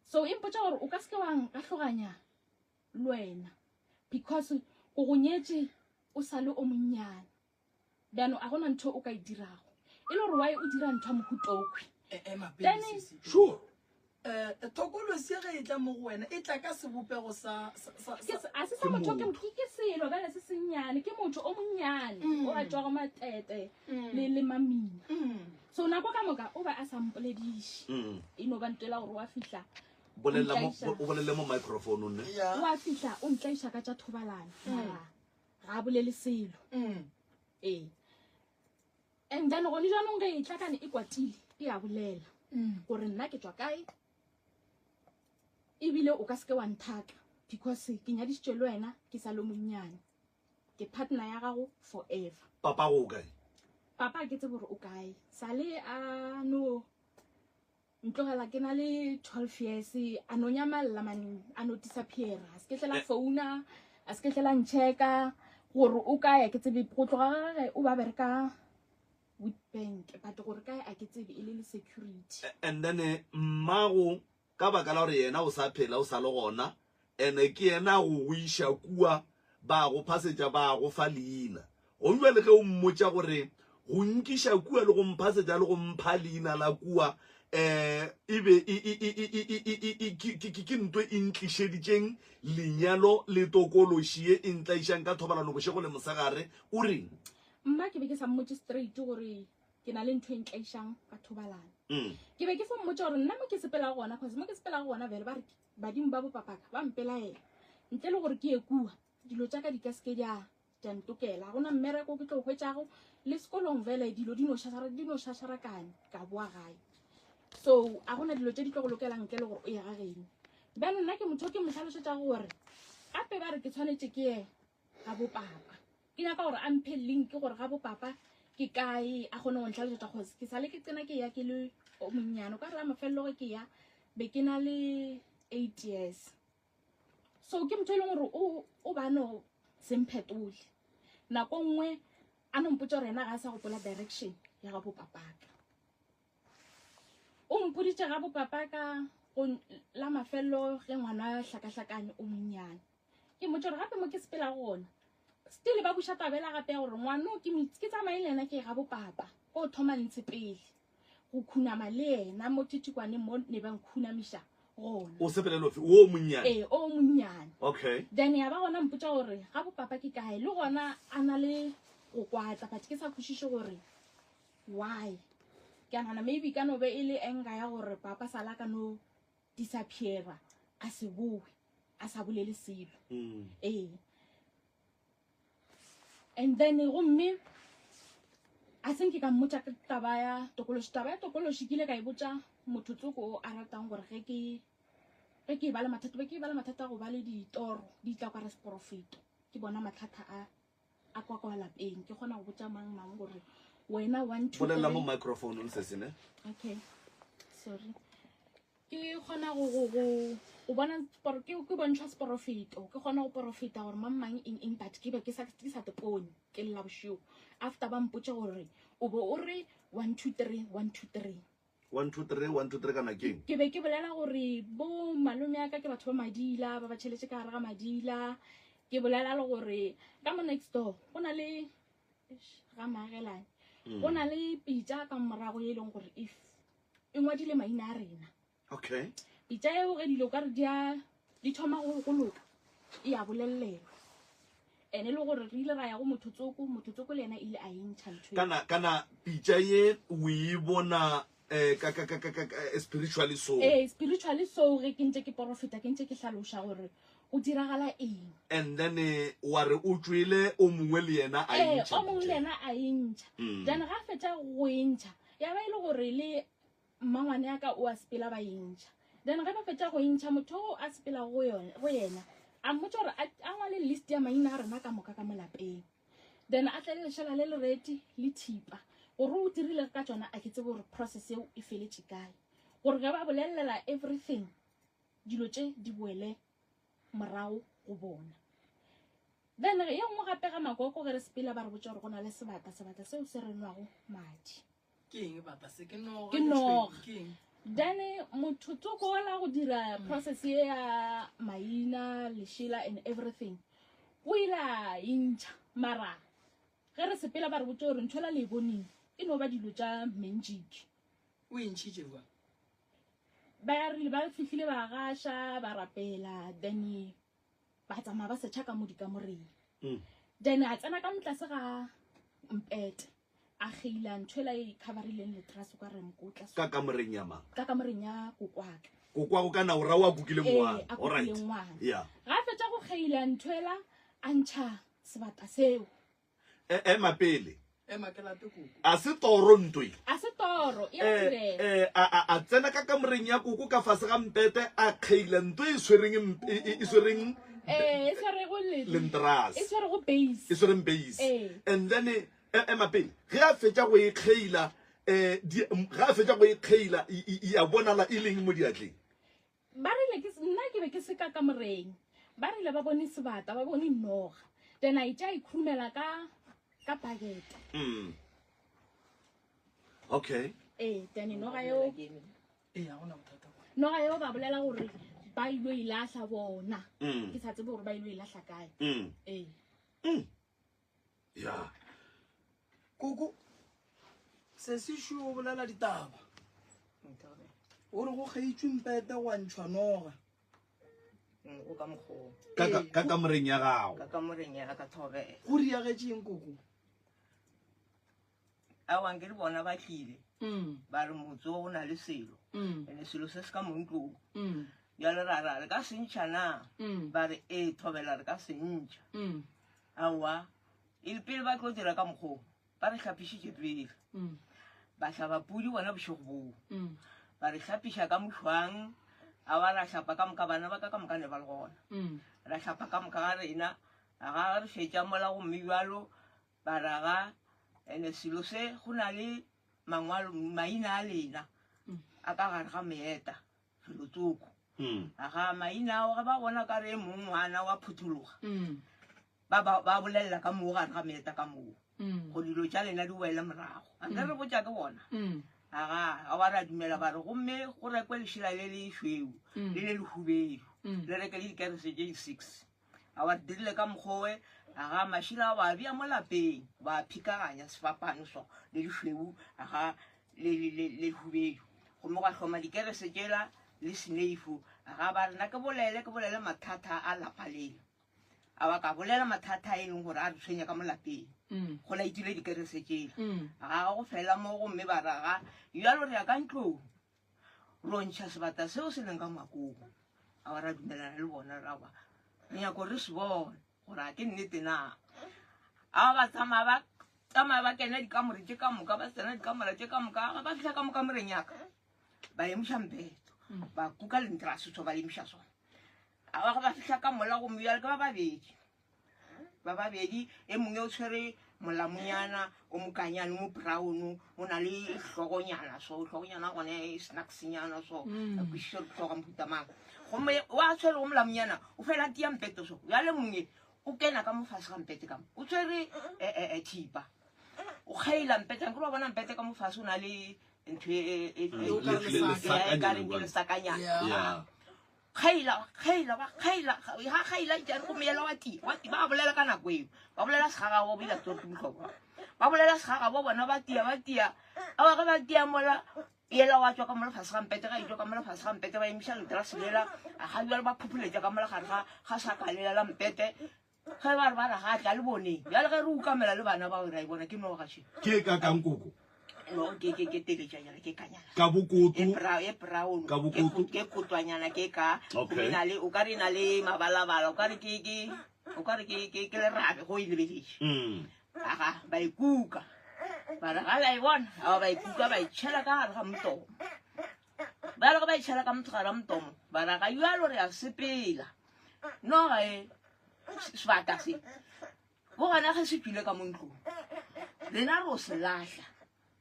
so e mpotša gore o ka seke wa nkahloganya le wena because ko go nyetše o sale o monnyane bjano a gona ntho o ka e dirago e le gore why o dira ntho ya mohutokhwi E- ema pele, Then- sesi. sure Eh, tokolosi ge e tla mo go wena e tla ka sebopego sa sa- sa- Ke sa- se- a se sa motho ke ke ke selo bjale se sennyane ke motho o monnyane o a tšwago matete le le mamina so nako ka moka o ba a sa mpolediše e no ba ntwela gore wa fihla bolelela mo Ntlaiša. o bolele mo microphone ne Ya. wa fihla o ntlaiša ka tša thobalano mara ga a bolele selo ee and then gone jaanong ge e tla kane e kwatile e a bolela gore nna ke tšwa kae ebile o ka seke wa nthaka because ke nyadišitše le wena ke sa le monnyane ke partner ya gago forever. Papa go kae? Papa ke tsebe gore o kae sale a no ntlogela ke na le 12 years a no nyamalla man a no disappear a se ke tlela founa a se ke tlela ncheka gore o kae ke tsebe go tloga gage o ba bereka Witbank but gore kae a ke tsebe e le le security. And then mmago ka baka la gore yena o sa phela o sa le gona ene ke yena a go go iša kua ba go phasetša ba go fa leina gomme bjale ge o mmotša gore go nkiša kua le go mphasetša le go mpha leina la kua um e be ke nto e ntlišeditšeng lenyalo le tokološi ye e ntlaišang ka thobalano bošego le mosegare o reng? Mma ke be ke sa mmotše straight gore ke na le ntho e ntlaišang ka thobalano. Ke be ke fo mmotša gore nna mo ke sepelago gona cause mo ke sepelago gona vele ba re badimo ba bopapaka ba mpelaela ntle le gore ke ye kua dilo tša ka di ka seke di a tša ntokela ga gona mmereko ke tlo hwetšago le sekolong vele dilo di no šašara di no šašarakane ka boa gae so a gona dilo tše di tlo go lokelang ntle le gore o ye ga geno bjalo nna ke motho ke mo hlalošetšago gore gape ba re ke tshwanetše ke ye ga bopapa ke nyaka gore a mphe link gore ga bopapa ke kae a kgone go ntlhalosetša cause ke sale ke tsena ke ya ke le o monnyane o ka re la mafelelo ge ke ya be ke na le 8 years so ke motho e leng gore o o ba no semphetole nako nngwe a no mpotša gore yena ga a sa gopola direction ya ga bopapaka o mpoditše ga bopapaka go la mafelelo ge ngwana hlakahlakane o monnyane Ke mmotša gore gape mo ke sepelago gona still ba buša tabela gape ya gore ngwano ke ke tsamaye le yena ke ye ga bopapa ko thoma ntshe pele go khunama le yena mo thithikwaneng mo ne ba nkhunamiša gona. O sepele le ofe? Wo monnyane? Ee, o monnyane. Okay. Then ya ba gona mpotša gore ga bopapa ke kae le gona a na le go kwatla but ke sa kwešiše gore why. Ke a nagana maybe ka no be e le anger ya gore papa sala ka no disappeara a se boe a sa bolele selo mm. ee and then gomme a senke ka mmotša ka taba ya tokološi taba ya tokološi ke ile ka e botša motho tsoko o a ratang gore ge ke ge ke e ba le mathata be ke e ba le mathata a go ba le ditoro di tla kwa re seporofeto ke bona mathata a a kwa kwa lapeng ke kgona go botša mang mang gore wena one two bolelela mo microphone sese ne okay sorry ke kgona go go go go bona ke ke bontšhwa seporofeto ke kgona go porofeta gore mang mang eng eng but ke be ke sa ke sa tepone ke lla bošego after ba mpotša gore o be o re 1 2 3 1 2 3. 1 2 3 1 2 3 kana keng? Ke be ke bolela gore bo malome ya ka ke batho ba madila, ba ba tšheletse ka gare ga madila. Ke bolela le gore ka mo next door go na le eish, ga maagelane. Go na le pitša ka morago ye e leng gore if e ngwadile maina a rena. Okay. Pitša eo ge dilo ka re di a di thoma go go loka e a bolelelwa. Ene le gore re ile ra ya go motho tsoko, motho tsoko le yena ile a e ntšha ntho eo. Kana kana pitša ye o e bona eh, ka ka ka ka ka eh, spiritually so. Ee, spiritually so ge ke ntše ke porofeta ke ntše ke hlaloša gore go diragala eng. And then eh, wa re o tšwele o mongwe le yena a e Ee, ntšha o mongwe le pitša. yena a e ntšha. Then ga a fetša go e ntšha ya ba e le gore le mmangwane ya ka o a sepela ba e ntšha. Then ge ba fetša go e ntšha motho o a sepela go yone go yena a mmotša gore a ngwale list ya maina a rena ka moka ka mo lapeng. Then a tle le lešela le lereti le thipa gore o dirile ka tšona a ke tsebe gore process eo e feletše kae. Gore ge ba bolelela everything dilo tše di boele morago go bona. Then ye nngwe gape ga makoko ge re sepela ba re botša gore go na le sebata, sebata seo se re nwago madi. Ke eng bata se? Ke noga. Ke noga. Ke eng? Then motho tsoko ola go dira process ye ya maina, lešela and everything. O ile a e ntšha mara ge re sepela ba re botša gore ntho ela le e boneng e no ba dilo tša magic. O e ntšhitše jwang? Ba rile ba fihlile ba gaša ba rapela then ba tsamaya ba setšha ka mo dikamoreng. Then a tsena ka motlase ga mpete a kgeila ntho ela e coverileng letrase kwa re mokotla so. Ka kamoreng ya mang? Ka kamoreng ya kokwaka. Kokwago kana o ra o a kukile Ee, ngwana. a All right. kukile ngwana. Yeah. Ga a fetša go kgeila ntho ela a ntšha sebata seo. E, ema pele. Ema ke late koko. A se toro ntho e. A se toro, e a Eh, direga. eh, a, a, a tsena ka kamoreng ya koko ka fase ga mpete a kgeila ntho e swereng mp-, e, e, e swereng Eh, e swerego le, lentras. e swerego base. E swereng base. Eh. And then, e, ema pele. Ge a fetša go e kgeila, eh, di, ge a fetša go e kgeila, e, e, e a bonala e leng mo diatleng. Ba rile ke, nna ke be ke se ka kamoreng. Ba rile ba bone sebata, ba bone noga. Then a itša e khurumela ka, ka bucket. Okay. Ee, then noga eo, Ee, ha gona bothata. Noga eo ba bolela gore ba ilo e lahla bona. Ke sa tsebe gore ba ilo e lahla kae. Ee. Yeah. Koko, se se šo o bolela ditaba. O re go kgeitšwe mpete gwa ntšhwa noga. Go ka mokgwa. Ka, ka, ka kamoreng ya gago. Ka kamoreng ya ka thobela. Go riagetše eng koko? Aowa, nke le bona ba tlile. Ba re motse o na le selo. Ene selo se se ka mo ntlong. Bjale ra ra re ka se ntšha na? Ba re ee thobela re ka se ntšha. Aowa, e le pele ba tlo dira ka mokgwa o, ba re hlapišitše pele. Ba hlaba pudi bona bošego boo. Ba re hlapiša ka mošwang, aowa ra hlapa ka moka, bana ba ka ka moka ne ba le gona. Ra hlapa ka moka ga rena, ga re fetša mola gomme bjalo ba raga. Ene selo se go na le mangwalo, maina a lena a ka gare ga meeta felotsoko. Aga maina ao ge ba bona ka re mong ngwana wa phuthologa, ba, ba, ba bolelela ka moo gare ga meeta ka moo. Go dilo tša lena di boele morago. A nke re botša ke bona. Aga, a wa ra dumela ba re gomme go rekwe lešela le le šweu, le le lehubedu, le reke le dikerese tše di 6. A wa dirile ka mokgowe, aga mašila a wa bea mo lapeng, ba phikaganya sefapano so le lešweu, aga le, le, le, le lehubedu. Gomme gwa hloma dikerese tšela le seneifu, aga ba re na ke bolele, ke bolele mathata a lapa lela. A ba ka bolela mathata a e leng gore a re tshwenya ka mo lapeng. Go laetile dikerese tšela. Aga go fela mo gomme ba raga, bjalo re ya ka ntlong. Ro ntšha sebata seo se leng ka ngwakong. A ba ra dumelana le bona ra ba re nyako re se bone gore a ke nnete na. A ba tsamaya ba tsamaya ba kena dikamore tše ka moka, ba tsena dikamore tše ka moka, ga ba fihla ka mo kamoreng ya ka, ba emiša mpeto, ba kuka lentra setho ba emiša sona. A ba ga ba fihla ka mola gomme bjale ke ba babedi. Ba babedi, e mongwe o tshwere molamonyana o mokanyane o brown, o na le hlogonyana so, hlogonyana gone e snacksnyana so, a kwešiša gore hloga mohuta mang. Gomme wa tshwere go molamonyana, o fela tia mpete so. Bjale mongwe o kena ka mo fase ga mpete ka mo, o tshwere, thipa. O kgeila mpete, nkere wa bona mpete ka mo fase o na le ntho e, e, e, Mm. e, O ka re e- lesaka. e- e ka reng ke lesakanyana Yeah. Yeah. kgaila kgaila ba kgaila ga kgaila jare go meyela wa tia wa tia ba bolela ka nako eo ba bolela segagabo ba ile tsore ke botlhokwa ba bolela segagabo bona ba tia ba tia awa ge ba tia mola yela wa tswa ka mola fase ga mpete ga etswa ka mola fase ga mpete ba emiša letrase lela a ga jale ba phopholetša ka mola gare ga ga saka lela la mpete ge ba re ba re ga tla le boneng bjale ge re ukamela le bana bao ra e bona ke noga še Ke e kakang koko? no ke ke ke teletšanyana ke kanyana Ka e bokoto. brown e brown Ka bokoto. ke kotwanyana ke ka Okay. e na le o ka re e na le mabalabala o ka re ke ke o ka re ke ke ke lerabe go e lebeletše aga ba ikuka ba re ga la e bona aba ba ikuka ba itšhela ka gare ga motomo ba re ge ba itšhela ka motho gare ga motomo ba ra ga jalo re a sepela noga e sebata se bo gona ge se tswile ka mo ntlong rena re o se lahla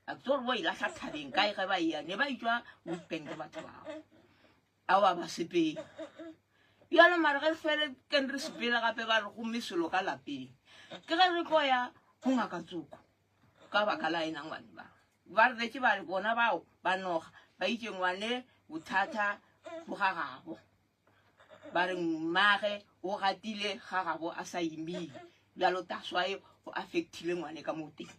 a ke tse gore bo e lahla thabeng kae ge ba eya ne ba itswa witbank batho bao ao ba sepele bjalo mare ge fele kene re sepele gape ba re gomme selo ka lapeng ke ge re tlo ya go ngaka tsoko ka baka la ena ngwane ba ba re retse ba re bona bao ba noga ba itse ngwane bothata bo ga gabo ba re mmage o gatile ga gabo a sa imile bjalo taswae go affectile ngwane ka mo teng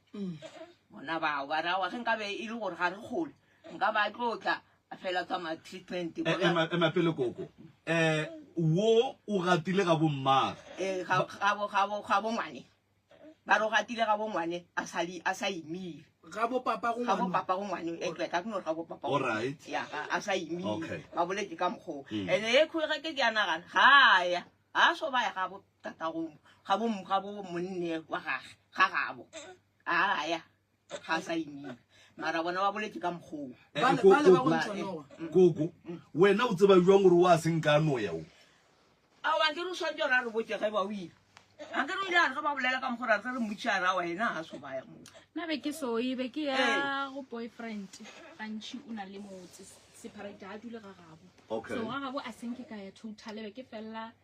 bona bao ba re aowa ge nkabe e le gore ga re kgole nka ba tlo tla a fela tsamaya treatment Eh, ema ema pele koko. Eh wo o gatile ga bommage. Eh, ga ga bo ga bo ga bo ngwane ba re o gatile ga bo ngwane a sa le a sa imile Ga bo papa go ga bo ngwana. papa go ngwane e ka ke no re ga bo papa go Alright. ya ga a sa imile Okay. ba boletse ka mokgwa ene e kgwe ge ke ke a nagana ga ya a so ba ya ga bo tata go ga bo ga bo monne wa gage ga gabo a ya ga a sa imile mara bona ba boletse ka mokgwa Eh, Bale ko- bale ba koko. go ntšha noga. Koko, wena o tseba jwang gore wa senka no ya o? Aowa, nke re o swanetše gore a re botše ge ba o ile. A nke re o ile a re ge ba bolela ka mokgwa ra re ge re mmotšiša a re aowa yena ga a so baya moo. Nna be ke so ye be ke ya Ee. go boyfriend gantši o na le motse separate ga a dule ga gabo. Okay. So ga gabo a senke ka ya total be ke fella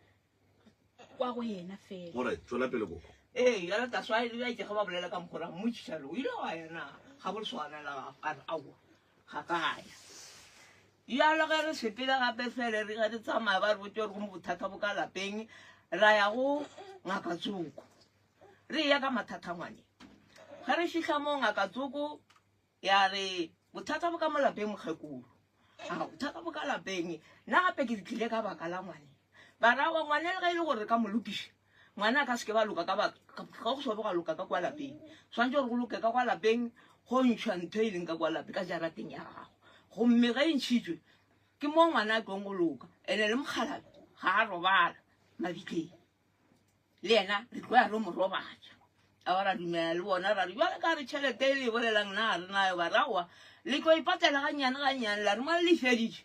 kwa go yena fela. Alright, tšwela pele koko. Ee, bjale that's why le itše ge ba bolela ka mokgwa ra mmotšiša re o ile wa ya na ga bo lesogana la gago a re aowa ga ka ya. Bjalo ge re sepela gape fele re ge re tsamaya ba re botse gore go mo bothata bo ka lapeng ra ya go ngaka tsoko re ya ka mathata ngwane ge re fihla mo ngaka tsoko ya re bothata bo ka mo lapeng mokgekolo a bothata bo ka lapeng nna gape ke tlile ka baka la ngwane ba ra wa ngwane le ge e le gore re ka mo lokiša ngwana a ka seke ba loka ka ba ka go sobe ga loka ka kwa lapeng swantse gore go loke ka kwa lapeng go ntšhwa ntho e leng ka kwa lapeng ka jarateng ya gago gomme ge e ntšhitswe ke mo ngwana a tlong go loka ene le mokgalabe ga a robala mabitleng le yena re tlo ya re mo robatša a ba ra dumela le bona ra re jale ka re tšhelete e le e bolelang na re nayo ba raowa le tlo ipatela gannyane gannyane la re mo le feditše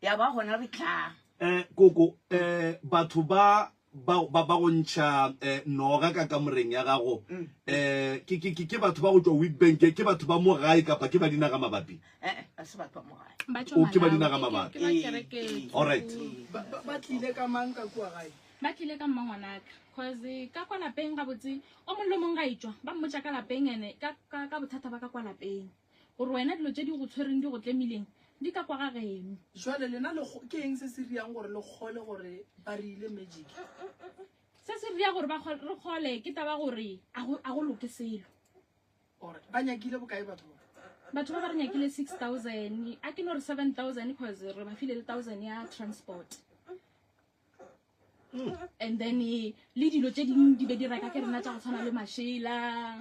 ya ba gona re tlang Eh koko eh batho ba ba ba ba go ntšha eh noga ka kamoreng ya gago eh ke ke ke ke batho ba go tšwa Witbank ke batho ba mo gae kapa ke ba dinaga mabapi eh eh ga se batho ba mo gae Ba tšwa O, ke ba Malawi, dinaga ke- mabapi. ke ba kereke All right. Ba ba- ba tlile ka mang ka kua gae? Ba tlile ka mmangwanaka cause ka kwa lapeng gabotse o mongwe le o mongwe ga etšwa ba mmotša ka lapeng ene ka ka ka bothata ba ka kwa lapeng gore wena dilo tše di go tshwereng di go tlemileng di ka kwa ga geno. Jwale lena le ke eng se se riang gore le kgole gore ba re ile magic? Se se ria gore ba re kgole ke taba gore a go a go loke selo. Ore ba nyakile bokae batho ba? Batho ba ba re nyakile 6000 a ke no re 7000 cause re ba file le 1000 ya transport. And then eh, le dilo tše dingwe di be di reka ke rena tša go tshwana le mašela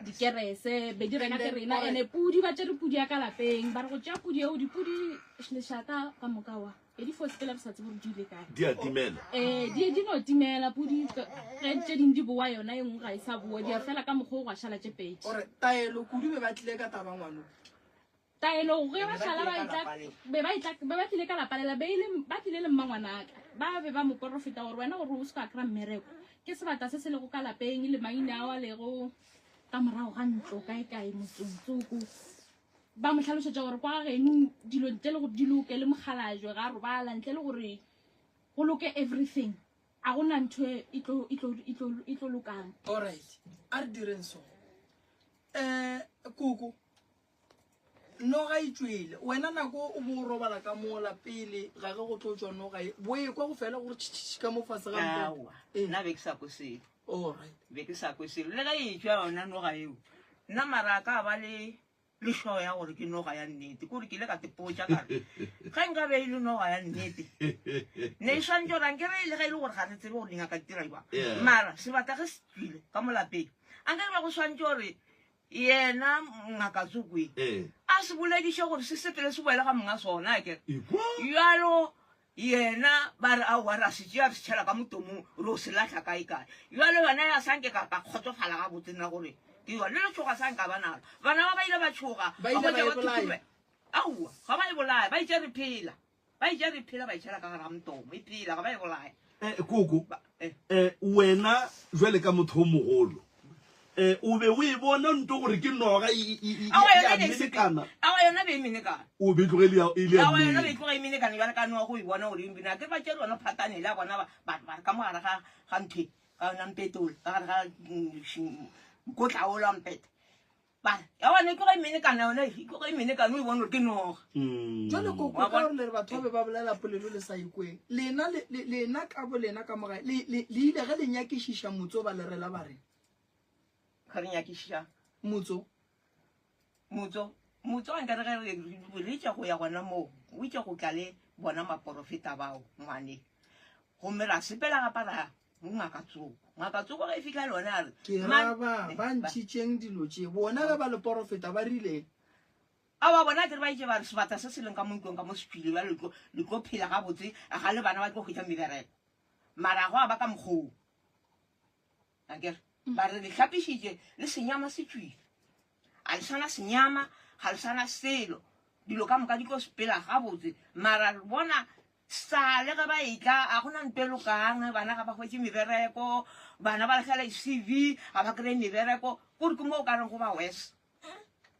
dikerese be di reka ke rena ene pudi ba tšere pudi ya ka lapeng ba re go tšea pudi eo dipudi lešata ka moka wa e di fo sepela re sa tsebe gore di ile kae di a timela um di di no timela pudi ge tše dingwe di boa yona e nngwe ga e sa boa di a fela ka mokgwa o gwa šala tše pedi Ore taelo kudu be ba tlile ka taba ngwano. Taelo ge ba šala ba etla be ba etla be ba tlile ka lapa lela be ile ba tlile le mmangwanaka ba be ba mo porofeta gore wena gore o se ka kry-a mmereko ke sebata se se lego ka lapeng le maina ao a lego ka morago ga ntlo kae kae motsong tsoko ba mo hlalosetša gore kwa geno dilo ntle le gore di loke le mokgalajwe ga a robala ntle le gore go loke everything a gona ntho e tlo e tlo e tlo e tlo lokang. Alright, a re direng so. Eh, koko. Noga e tšwele. Wena nako o bo o robala ka mola pele ga ge go tlo tšwa noga e, bo ekwa go fela gore tšhitšhitši ka mo fase ga mpete. Aowa, Ee. nna be ke sa kwe selo. Alright. Be ke sa kwe selo. Le ge e tšwa yona noga eo, nna mara a ka ba le lešwao ya gore ke noga ya nnete. Kore ke ile ka tepotša ka re, ge nka be e le noga ya nnete, ne e swanetše gore anke re le ge e le gore ga re tsebe gore dingaka di dira jwang. Mara sebata ge se tšwile ka mo lapeng, anke re be go swanetše gore Yena Ngaka Tsokwe a se bolediše gore se sepele se boele ga monga sona, akere. Bjalo yena ba re aowa ra se tšea re se tšhela ka motomong re o se lahla kae kae. Bjalo yona ya sa nke ka ka kgotsofala gabotse nna gore ke yona. Le letšhoga sa nka ba nalo. Bana ba ba ile ba tšhoga Ba ba ile ba hwetša e ba bolaya. thuthumela. Aowa ga ba e bolaya, ba itše re phela. Ba e ja re phela ba e tšhela ka gare ga motomo e phela ga ba e bolaya. Eh, koko Ba, eh. eh, wena jwale ka motho o mogolo eh, o be o e bona nto gore ke noga e- e- e- e- Awa ya yona e ne e sepela. menekana Awa yona be e menekana. o be e tloge e le ya- e le ya Awa yona be e nnete. tloga e menekana bjale ka noga go e bona gore e mbina. Ke ba tšere yona phatane le ya bona ba ba ba re ka mo gare ga ga ntho e, ka yona mpete ola, ka gare ga mm, š- mokotla ola wa mpete. Ba re, ya bona e tloga e menekana yona e tloga e menekana o e bone gore ke noga. Jwale koko Wa ka bona? gore le re batho ba be ba bolela polelo le sa ikweng lena le- le- lena ka bo lena ka mogae le le- le ile ge le nyakišiša motso ba le rela ba reng Ga re nyakišiša motso motso motso a nkare ge re re itše go ya gona moo o itše go tla le bona maporofeta bao ngwane gomme ra sepela gapa ra go ngaka tsoko ngaka tsoko ge e fitlha le one a re ke "Man- ra ba eh, ba ntšhitšeng dilo tše bona ge ba le porofeta ba rileng aowa bona akere ba itše ba re sebata se se leng ka mo ntlong ka mo se tšwile bjale le tlo- le tlo phela gabotse ga le bana ba tlo hwetša mebereko mara go a ba ka mokgoo akere ba re le hlapišitše le senyama se tšwile a le sana senyama ga le sana selo dilo ka moka di tlo sepela gabotse mara re bona Sale ge ba etla, a go na nto e lokang, bana ga ba hwetše mebereko, bana ba lahlela di-CV, ga ba kry-e mebereko, kore ke mo o ka reng go ba worse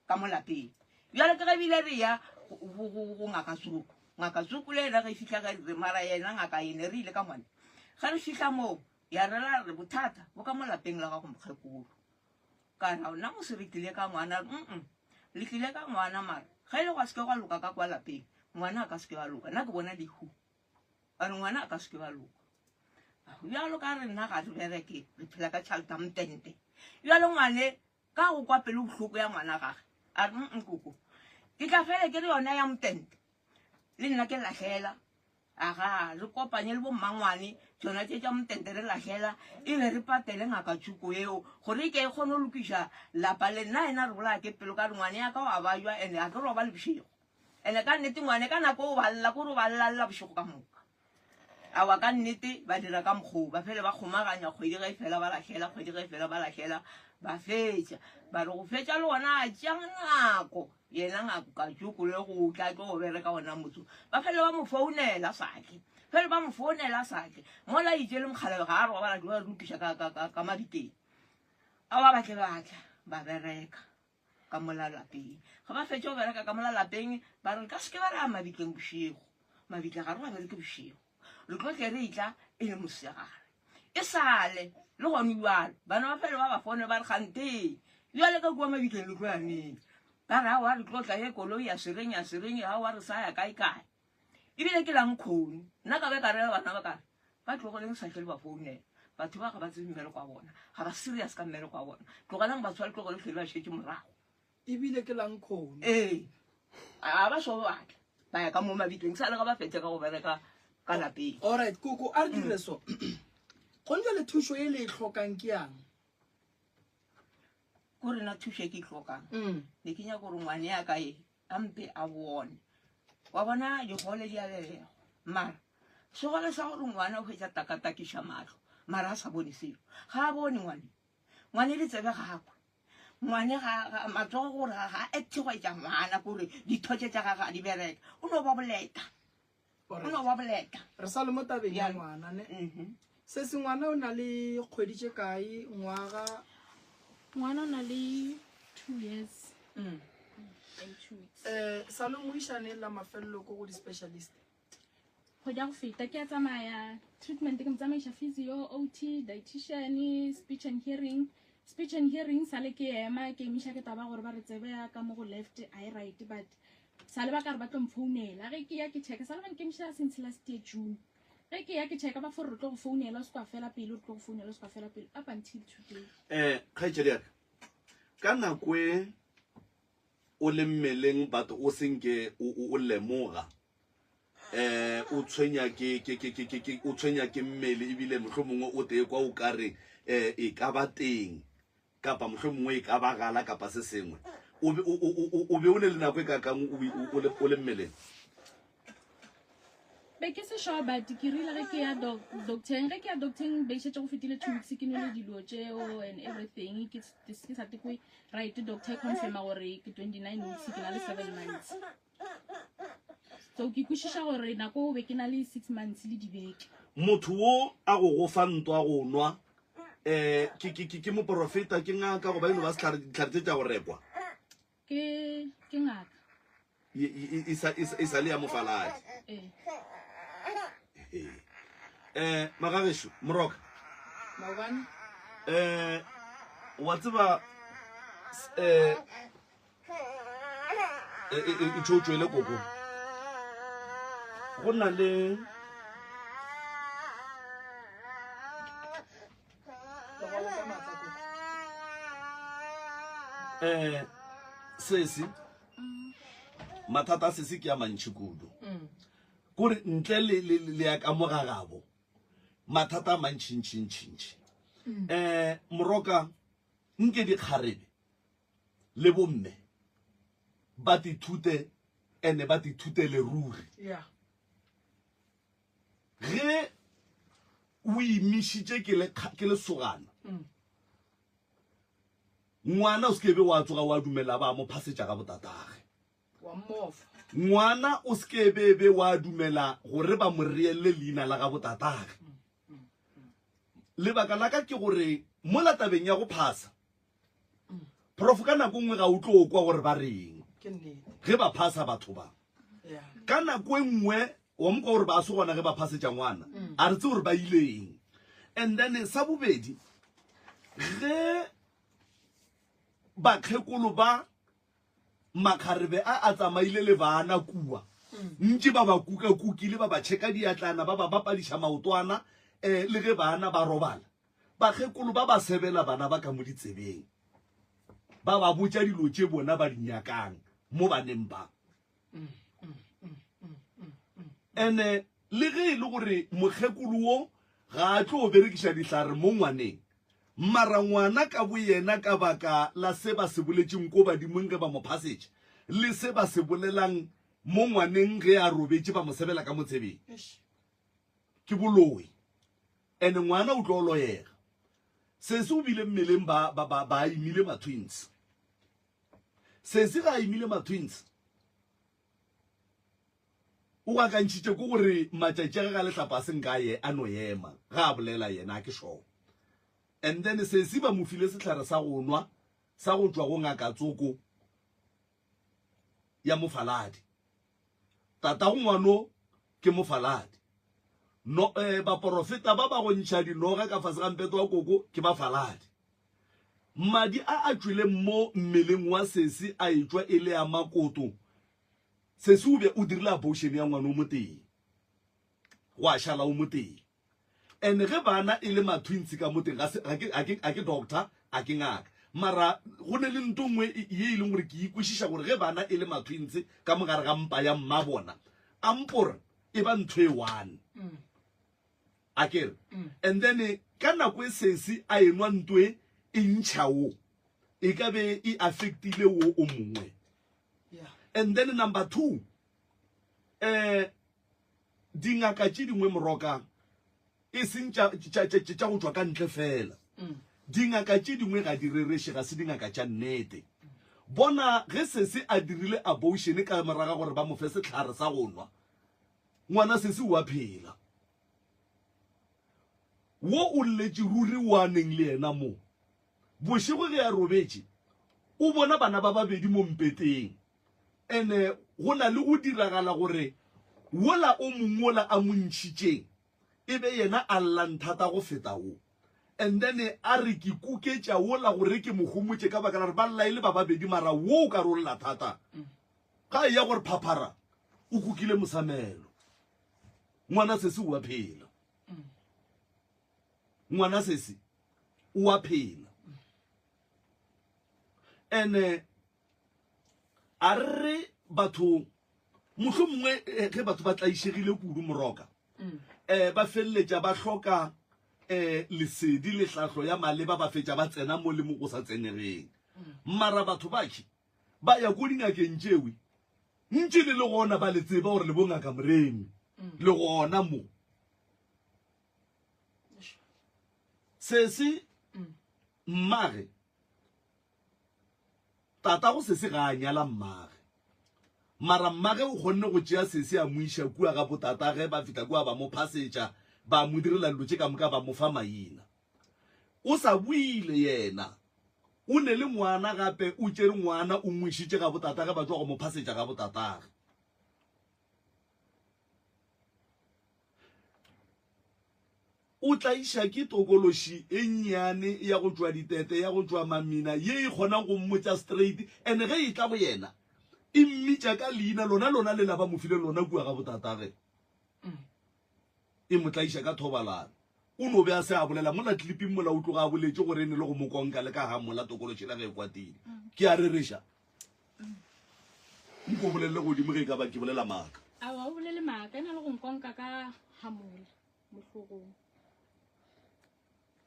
ka mo lapeng. Bjale ke ge bile re ya go ngaka Tsoko, ngaka Tsoko le yena ge e fihla ge re mara yena ngaka ene re ile ka mone. Ge re fihla moo, ya re ra re bothata bo ka mo lapeng la gago mokgekolo. Ka ra nna mose re tlile ka ngwana, mm le tlile ka ngwana mara ge e le gwa seke gwa loka ka kwa lapeng, ngwana a ka seke wa loka. Nna ke bona lehu. Ba re ngwana a ka seke wa loka. Bjalo ka re nna ga re bereke, re phela ka tšhelete ya motente. Bjalo ngwane ka go kwa pelo bohloko ya ngwana gage, a re mm koko, ke tla fele ke re yona ya motente le nna ke lahlela. Aga, re kopanye le bommangwane, tšona tše tša motente re lahlela, e be re patele ngaka tšhuko eo, gore e ke e kgone go lokiša lapa le. Nna yena re bolaya ke pelo ka re ngwane ya ka wa bajwa ene a ke robale bošego. Ene ka nnete ngwane ka nako o ba lla, kore o ba llalla bošego ka moka. Aowa ka nnete ba dira ka mokgwa wo, ba fele ba kgomaganya kgwedi ge e fela ba lahlela, kgwedi ge e fela ba lahlela, ba fetša. Ba re go fetša le gona a tšea nako. Yena ngaka Tšoko le go tla tlo go bereka gona motse ba fele ba mo founela sa tle fele ba mo founela sa tle mola itše le mokgalabje ga a robala tlo lokiša ka ka ka ka mabiteng awa ba tle ba tla ba bereka ka mola lapeng ga ba fetša go bereka ka mola lapeng ba re ka seke ba re ya mabitleng bošego mabitla ga re wa bereke bošego re tlo tle re etla e le mosegare e sale le gone jalo bana ba fele ba ba fone ba re gante jale ka kua mabitleng le tlo ya neng ba re aowa re tlo tla ye koloi ya sereng ya sereng aowa re sa ya kae kae ebile ke lang kgone nna ka be ka rela bana ba kare ba tlogeleng sa tle le ba founela batho ba ga ba tsebe mmereko wa bona ga ba serious ka mmereko wa bona tlogelang batho ba le tlogele tlhele ba šetse morago Ebile ke lang kgone. Ee, a ba so batla ba ya ka mo mabitleng sa le ga ba fetše ka go bereka ka lapeng. Alright, koko a re dire so. Gone jwale thušo e le e hlokang ke yang? Ko rena thušo e ke e hlokang. Ne ke nyaka gore ngwane ya ka e a mpe a bone. Wa bona digole di a belegwa. Mara segole sa gore ngwana o hwetša takatakiša mahlo mara a sa bone selo. Ga a bone ngwane. Ngwane ditsebe ga a kwe. Ngwane ga ga matsogo gore ga ga acte go etša ngwana kore ditho tše tša gage ga di bereka. O no ba boleta. O no ba boleta. Re sa le mo tabeng ya ngwana ne. Mhm. Sesi ngwana o na le kgwedi tše kae ngwaga? Ngwana o na le 2 years. And 2 weeks. Eh sa lo mo iša neng la mafelelo ko go di specialist? Kgwedi ya go feta ke a tsamaya treatment ke mo tsamaiša physio, OT, dietitian, speech and hearing. Speech and hearing sale ke ema ke emiša ke taba gore ba re tsebe ya ka mo go left a e right but sale ba ka re ba tlo mfounela ge ke ya ke checka sale ba nkemiša since last year June ge ke ya ke checka ba fore re tlo go founela o se kwa fela pele re tlo go founela o se kwa fela pele up until today. Eh kgaetšedi ya ka ka nako e o le mmeleng but o senke o lemoga eh o tshwenya ke ke ke ke ke o tshwenya ke mmele ebile mohlomongwe o tee kwa o ka re eh e ka ba teng kapa mohlomongwe e ka ba gala kapa se sengwe o be o be o le le nako e ka kang o le mmeleng be ke se sure but ke rile ge ke ya docteng ge ke ya docteng be šetše go fetile two weeks ke nwele dilo tšeo and everything ke sa tekwe right doctor e confirma gore ke 29 weeks ke na le seven months so ke kwešiša gore nako o be ke na le six months le dibeke motho wo a go go fa ntwa go nwa um ke moporofeta ke ngaka goba e no ba setlhare ditlhare tse tša go rekwa ke ke ngaka e sa le ya mofaladi ee um magagešo moroka maobane um wa tseba um e tšo tšwele koko go na le um sesi mathata a sesi ke a mantšhi kudu mm. kore ntle le ya ka mo gagabo mathata a mantšhintšhintšhintšhi um mm. eh, moroka nke dikgarebe le bomme ba tithute ene ba tithutele ruri ge o imišitše ke lesogana mm. Ngwana o se ke be wa tsoga wa dumela ba mo phasetša ga botatage. Ngwana o se ke be be wa dumela gore ba mo reelle leina la ga botatage. Lebaka la ka ke gore mola tabeng ya go phasa, prof ka nako nngwe ga o tlo kwa gore ba reng ge ba phasa batho ba. Ka nako e nngwe wa mo kwa gore ba se gona ge ba phasetša ngwana, a re tse gore ba ileng. And then sa bobedi, ge bakgekolo ba makgarebe a a tsamaile le bana kua ntše ba ba kukakukile ba ba tšheka diatlana ba ba bapadiša maotwana um le ge bana ba robala bakgekolo ba ba sebela bana ba ka mo ditsebeng ba ba botša dilo tše bona ba di nyakang mo baneng ba Ene le ge e le gore mokgekolo wo ga a tlo berekiša dihlare mo ngwaneng, mara ngwana ka boyena ka baka la se ba se boletšeng ko badimong ge ba mo phasetša, le se ba se bolelang mo ngwaneng ge a robetše ba mo sebela ka mo tsebeng, ke boloi. Ene ngwana o tlo loyega. Sesi o bile mmeleng ba, ba, ba, ba imile ma-twins. Sesi ga a imile ma-twins, o gakantšhitše ke gore matšatši a ge ga lehlapa a se nka ye a no ema ga a bolela yena a ke sure. And then sesi ba mo file sehlare sa go nwa sa go tšwa go ngaka tsoko ya mofaladi. Tatago ngwano ke mofaladi. No, eh, baporofeta ba ba go ntšha dinoga ka fase ga mpeto wa koko ke bafaladi. Madi a a tšweleng mo mmeleng wa sesi a etšwa e le a makoto. Sesi o be o dirile abortion ya ngwana o motee, gwa šala o motee. And ge bana e le ma-twins ka mo teng, ga se, ga ke, ga ke, ga ke doctor, a ke ngaka. Mara go ne le nto nngwe ye e leng gore ke ikwešiša gore ge bana e le ma-twins ka mo gare ga mpa ya mma bona, ampore e ba ntho e one. A ke re? And then ka nako e sesi a enwa nto e e ntšha wo, e ka be e affectile wo o mongwe. And then number two, eh, Dingaka tše dingwe moroka e seng tša, tša, tša, tša go tšwa ka ntle fela. Dingaka tše dingwe ga di rereše, ga se dingaka tša nnete. Bona ge sesi a dirile abortion ka moraga gore ba mo fe sehlare sa go nwa, ngwana sesi o a phela. Wo o lletše ruri wo a neng le yena mo. Bošego ge a robetše, o bona bana ba babedi mo mpeteng. Ene go na le go diragala gore wola o mongwe wola a mo ntšhitšeng e be yena a llang thata go feta wo. And then a re ke kuketša wola gore ke mo homotše ka baka la gore ba lla e le ba babedi mara wo o ka re o lla thata. Ga e ya gore phaphara o kukile mosamelo. Ngwana sesi o a phela. Ngwana sesi o a phela. Ene a re batho mohlomongwe eh, ge batho ba tlaišegile kudu moroka um ba feleletša ba hloka um lesedi le hlahlo ya maleba ba fetša ba tsena mo le mo go sa tsenegeng mara batho bakhe ba ya ko dingakeng tšewe ntše le le gona ba le tseba gore le bongaka moremi le gona mo sese mmage Tatago Sesi ga a nyala mmage. Mara mmage o kgonne go tšea Sesi a mo iša kua ga botatage, ba fihla kua ba mo phasetša, ba mo direla dilo tše ka moka, ba mo fa maina. O sa boile yena. O ne le ngwana gape, o tšere ngwana o mo išitše ga botatage, ba tšwa go mo phasetša ga botatage. O tlaiša ke tokološi e nnyane ya go tšwa ditete, ya go tšwa mamina, ye e kgonang go mmotša straight, and ge e tla go yena, e mmitša ka leina lona lona lela ba mo fileng lona kua ga botatage. E mo tlaiša ka thobalano. O no be a se a bolela mola clipping mola o tloga a boletše gore e ne le go mo konka le ka ga mola tokološi la ge e kwatile. Ke a rereša. Nko bolelele godimo ge e ka ba ke bolela maaka. Aowa o bolele maaka, e na le go nkonka ka hamola. mo hlogong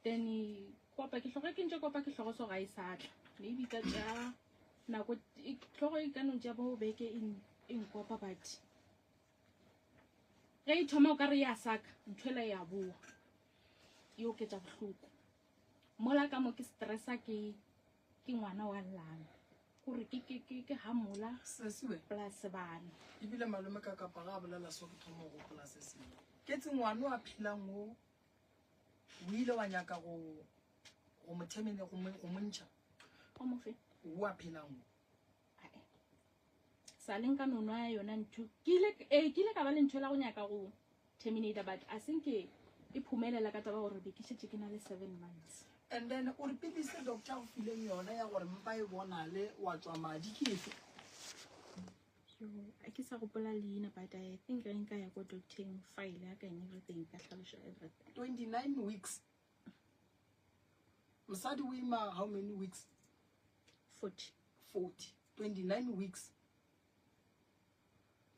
then kopa ke hlogo ke ntše kopa ke hlogo so ga e sa tla maybe ka tša nako hlogo e ka no tša bo beke e nkopa but ge e thoma o ka re ya saka ntho ela ya boa e oketša bohloko mola ka mo ke stressa ke ke ngwana wa llang gore ke ke ke ke hamola Sesiwe. plus bana. Ebile malome ka kapa ga a bolela so ke thoma go gopola se sengwe. Ke tse ngwana a phelang o o ile wa nyaka go go mo themene go mo go mo ntšha. O mo fe. O a phelang o. Ae. Sa le nka no nwa yona ntho. Ke ile eh ke ile ka ba le ntho la go nyaka go terminator but a senke e phumelela ka taba gore be ke šetše ke na le 7 months. And then o re pilisi doctor go fileng yona ya gore mpa e bonale wa tswa madi ke efe? Yo, a ke sa gopola leina but I think ge nka ya ko docteng file ya ka and everything ka hlaloša everything. 29 weeks. Mosadi o ima how many weeks? 40. 40. 29 weeks.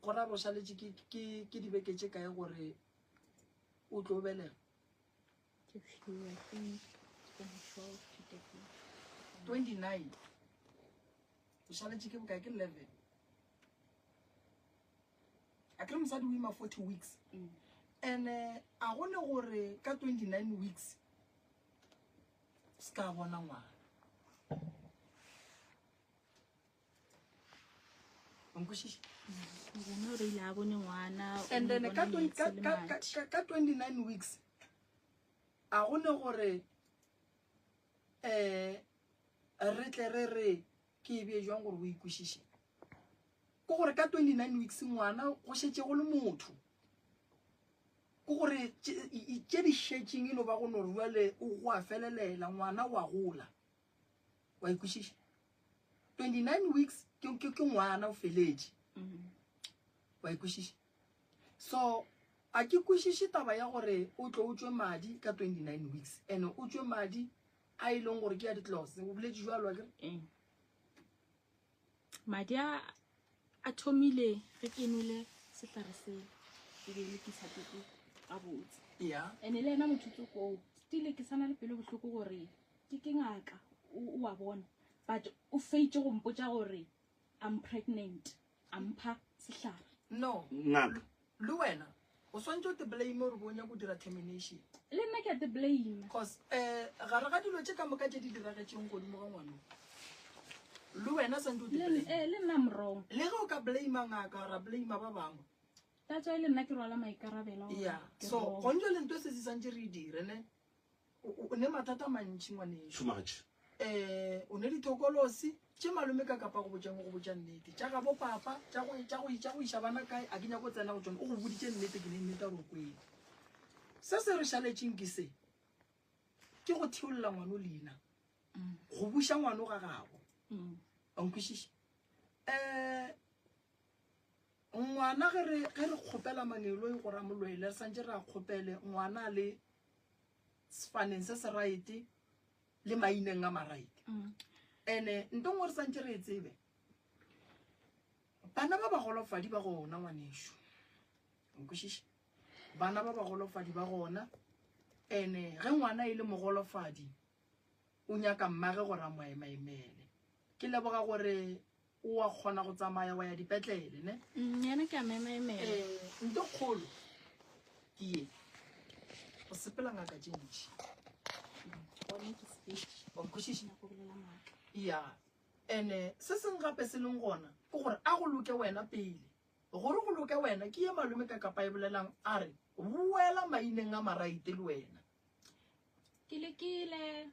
Go ra go šaletše ke ke ke dibeke tše kae gore o tlo belega? Ke few, I think from 12 to 13. 29. O šaletše ke bokae ke 11. A kere mosadi o ima 40 weeks. Mm. And eh, a go ne gore ka 29 weeks se ka bona ngwana. Nkwešiše? Gona o ile a bone ngwana. o And then mo ka bona twen- niks ka le ka madi. ka ka 29 weeks a go ne gore eh re tle re re ke e bee jwang gore o ikwešiše ke gore ka 29 weeks ngwana go šetše go le motho ke gore tše di šetšeng e no ba go no re jale o go a felelela ngwana wa gola wa ikwešiša 29 weeks ke, ke, ke ngwana o feletše wa ikwešiša so a ke kwešiše taba ya gore o tlo o tšwe madi ka 29 weeks and o tšwe madi a e leng gore ke ya ditlose o boletše jalo akere Ee. Madi a a thomile ge ke nwele sehlare sela e be e le ke sa pete gabotse ya and-e le yena motho tsokoo still ke sana le pelo bohloko gore ke ke ngaka o o a bona but o feitše go mpotša gore I'm pregnant a mpha sehlare no Ngaka. le wena o swantse o te blame gore bo o nyaka go dira termination le nna ke a te blame cause um gare ga dilo tše ka moka tše di diragetšeng godimo ga ngwano le wena swantse o te le blame eh, le nna I'm wrong le ge o ka blame ngaka ra blame ba bangwe that's why le nna ke rwala maikarabelo gore ya ke so wrong. gone jale nto se se swantse re e dire ne o ne mathata a mantšhi ngwaneso Too much. um o ne dithokolosi tše malome ka kapa go botšang go botša nnete tša gabo papa tša go tša go tša go iša bana kae a ke nyako go tsena go tšona o go boditše nnete ke ne nnete gore o kwele se se re šaletšeng ke se ke go theolla ngwano leina go buša ngwano ga gabo wa nkwešiša um ngwana ge re ge re kgopela mangeloi gore a mo lwele re santše re a kgopele ngwana le sefaneng se se right le maineng a maraite ene nto nngwe re santše re e tsebe bana ba bagolofadi ba gona ngwanešu nkwešiše bana ba bagolofadi ba gona ene ge ngwana e le mogolofadi o nyaka mmage gore a mo emaemele ke leboga gore o a kgona go tsamaya wa ya dipetlele ne mm, yena ke a memaemela eh, nto kgolo ke ye go sepela ngaka tše ntši ya ene se seng gape se leng gona ke gore a go loke wena pele gore go loke wena ke ye malome ka kapa e bolelang a re boela maineng a maraite le wena Ke lekile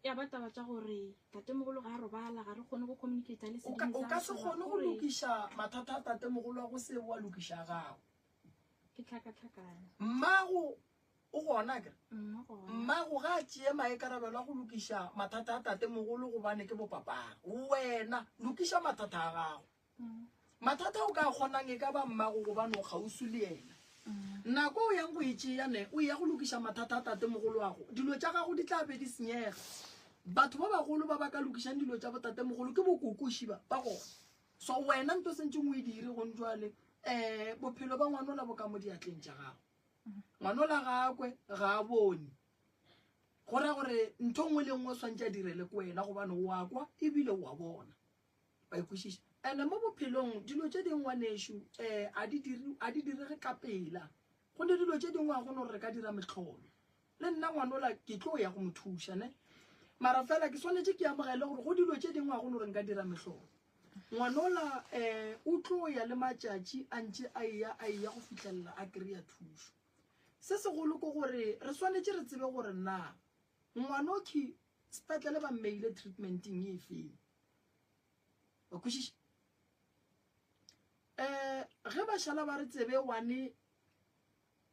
ya ba taba tša gore tatemogolo ga a robala ga re kgone go communicate le O ka, o ka se kgone go lokiša mathata a tatemogolo wa go se wa lokiša a gago. Ke tlhakatlhakane. Mmago o gona akere? Mma gona. Mmago ga a tšee maikarabelo a go lokiša mathata a tatemogolo gobane ke bopapagwe. Wena lokiša mathata a gago. Mathata o ka kgonang e ka ba mmago gobane o kgauswi le yena. Nako o yang go e tšea ne o ya go lokiša mathata a tatemogoloago, dilo tša gago di tla be di senyega. Batho ba bagolo ba ba ka lokišang dilo tša botatemogolo ke bokokoši ba ba gona. So wena nto sentšeng o e dire gong jwale, um bophelo ba ngwanola bo ka mo diatleng tša gago. Ngwanola ga a kwe, ga a bone. Go ra gore ntho nngwe le nngwe o swantše a direle ko wena gobane o a kwa ebile o a bona. Wa e kwešiša? And-e mo bophelong dilo tše dingwe ngwanešu um a di dire, a di direge ka pela. Go ne dilo tše dingwe ga go no gore re ka dira mehlolo. Le nna ngwanola ke tlo ya go mo thuša ne. Mara fela ke swanetše ke amogele gore go dilo tše dingwe ga go no gore nka dira mehlolo. Ngwanola um o tlo ya le matšatši a ntše a eya a eya go fihlelela a kry-a thušo. Se segolo ke gore re swanetše re tsebe gore na ngwanokhi sepetlele ba mmeile treatmenteng e feng. Wa kwešiša? Um ge ba šala ba re tsebe wane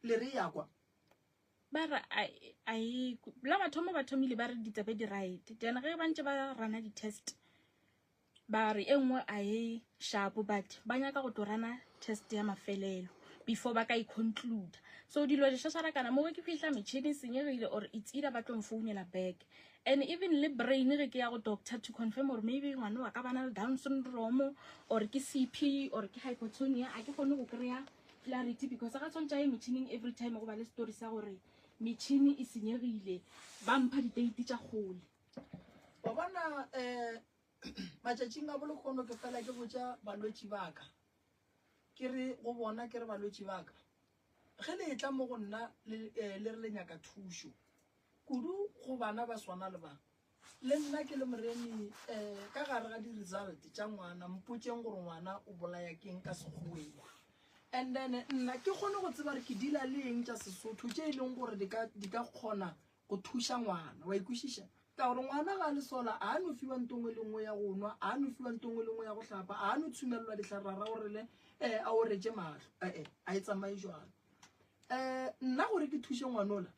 le re ya kwa. Ba re a e la mathomo ba thomile ba re ditsebe di right. Then ge ba ntše ba rana di-test ba re e nngwe a e sharp but ba nyaka go tlo rana test ya mafelelo before ba ka e conclude. So dilo di šašarakana mo ge ke fihla metšhini e senyegile or it's either ba tlo mfounela back. And even le brain ge ke ya go doctor to confirm gore maybe ngwana wa ka bana le down syndrome or ke CP or ke hypotonia a ke kgone go kry-a clarity because ga tshwanetse a ye metšhining every time go ba le story sa gore metšhini e senyegile ba mpha diteiti tša kgole. Wa bona um matšatšing a bolekgono ke fela ke botša balwetši ba ka ke re go bona ke re balwetši ba ka ge le etla mo go nna le eh, le re le nyaka thušo Kudu go bana ba swana le ba. Le nna ke le moremi um ka gare ga di-result tša ngwana, mpotšeng gore ngwana o bolaya keng ka Sekgoweng. And then nna ke kgone go tseba gore ke deala le eng tša Sesotho tše e leng gore di ka, di ka kgona go thuša ngwana. Wa e kwešiša? Ka gore ngwana ga a le sola, a no fiwa nto nngwe le nngwe ya go nwa, a no fiwa nto nngwe le nngwe ya go hlapa, a no tshumelelwa dihlare ra gore le um a oretše mahlo. E-e, a e tsamaye jwalo. Um nna gore ke thuše ngwanola,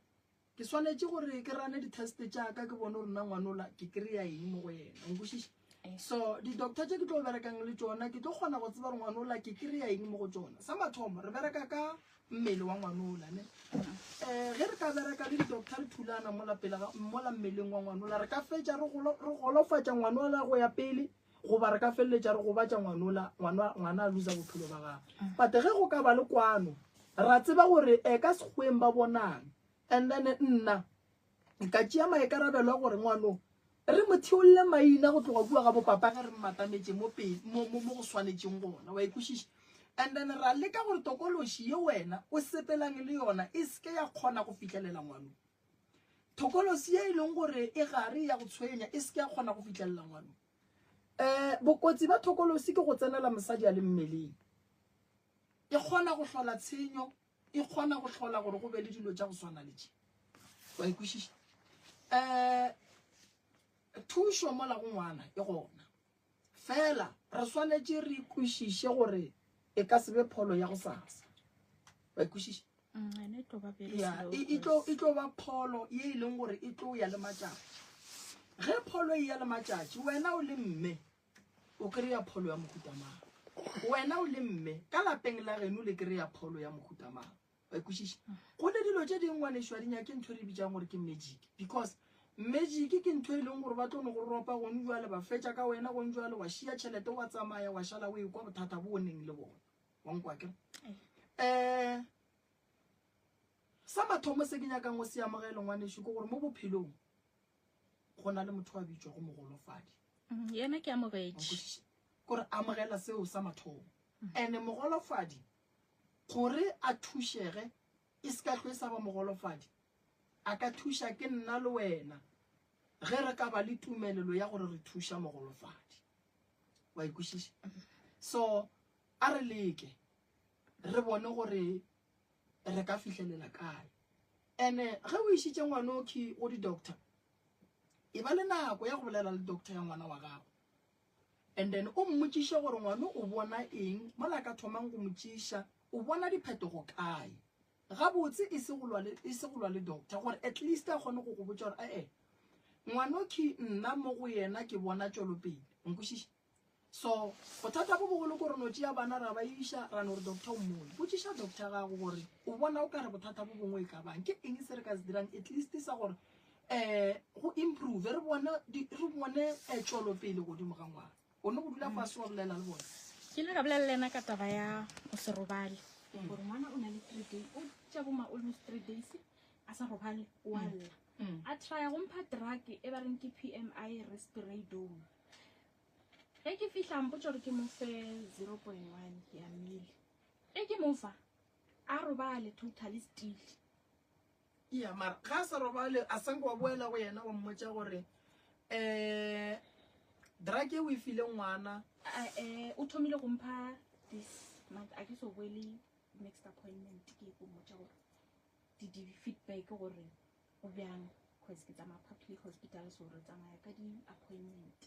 Ke swanetše gore ke rane di-test tša ka ke bone gore nna ngwanola ke kry-a eng mo go yena nkwešiša Eh. so di-doctor tše ke tlo berekang le tšona ke tlo kgona go tseba gore ngwanola ke kry-a eng mo go tšona sa mathomo re bereka ka mmele wa ngwanola ne um ge re ka bereka le di-doctor re thulana mola pele ga mola mmeleng wa ngwanola re ka fetša re golofatša ngwanola go ya pele goba re ka feleletša re gobatša ngwanola ngwana a losa bophelo ba gagwe mm. but ge go ka ba le kwano ra tseba gore um ka sekgweng ba bonang and then nna ka tšea maikarabelo a gore ngwano re mo theolle maina go tloga kua ga bopapa ge re mmatametše mo pele mo mo go swanetšeng gona wa ikwešiša and then ra leka gore tokološi ye wena o sepelang le yona e seke ya kgona go fihlelela ngwano Thokolosi ye e leng gore e gare ya go tshwenya e se ke ya kgona go fihlelela ngwano. Um bokotsi ba thokolosi ke go tsenela mosadi a le mmeleng. E kgona go hlola tshenyo, e kgona go hlola gore go be le dilo tša go swana le tše. Wa e kwešiša? Um thušo mola go ngwana e gona. Fela re swanetše re kwešiše gore e ka se be pholo ya go sasa. Wa e kwešiša? Ene e tlo ba very Ya, slow e e tlo cause e tlo ba pholo ye e leng gore e tlo ya le matšatši. Ge pholo e ya le matšatši, wena o le mme o kry-a pholo ya mohuta mang? Wena o le mme ka lapeng la geno le kry-a pholo ya mohuta mang? Wa e kwešiša? Go ne dilo tše dingwe ngwanešu a di nyake ntho e re bitsang gore ke magic, because magic ke ntho e leng gore ba tlo no go ropa gone jwale, ba fetša ka wena gone jwale, wa šia tšhelete wa tsamaya wa šala o ekwa bothata bo o neng le bona. Wa nkwa akere? Um sa mathomo se ke nyakang o se amogele ngwanešu ke gore mo bophelong go na le motho a bitšwago mogolofadi. Yena ke amogetše. Kore amogela seo sa mathomo. And mogolofadi gore a thušege e se ka hlwe e sa ba mogolofadi, a ka thuša ke nna le wena ge re ka ba le tumelelo ya gore re thuša mogolofadi. Wa e kwešiša? So a re leke re bone gore re ka fihlelela kae. Ene ge o išitše ngwanokhi go di-doctor, e ba le nako ya go bolela le doctor ya ngwana wa gago, and then o mmotšiše gore ngwano o bona eng mola ka thomang go motšiša o bona diphetogo kae. Gabotse e se go lwa le, e se go lwa le doctor, gore at least a kgone go go botša gore ee ngwanokhi nna mo go yena ke bona tšwelopele. Nkwešiše? So bothata bo bogolo ke gore no tšea bana ra ba iša ra no re doctor o mmone. Botšiša doctor gago gore o bona o ka re bothata bo bongwe e ka bang, ke eng se re ka se dirang at least sa gore um go improve, re bone re bone tšwelopele godimo ga ngwana. O ne go dula fase wa bolela le bona. Ke ile ka bolela le yena ka taba ya go se robale, gore ngwana o na le 3 days, o tša bo ma almost 3 days a sa robale, o a lla. A trya go mpha drug e ba reng ke PMI Risperidone. Ge ke fihla mpotša gore ke mo fe 0.1 ya mili. Ge ke mo fa a robale totally still. Ya mara ga a sa robale a sanke wa boela go yena wa mmotša gore um drug e o e file ngwana. O thomile go mpha this month, a ke so boele next appointment ke go mmotša gore di feedback gore o bjang, cause ke tsamaya public hospital, so re tsamaya ka di-appointment.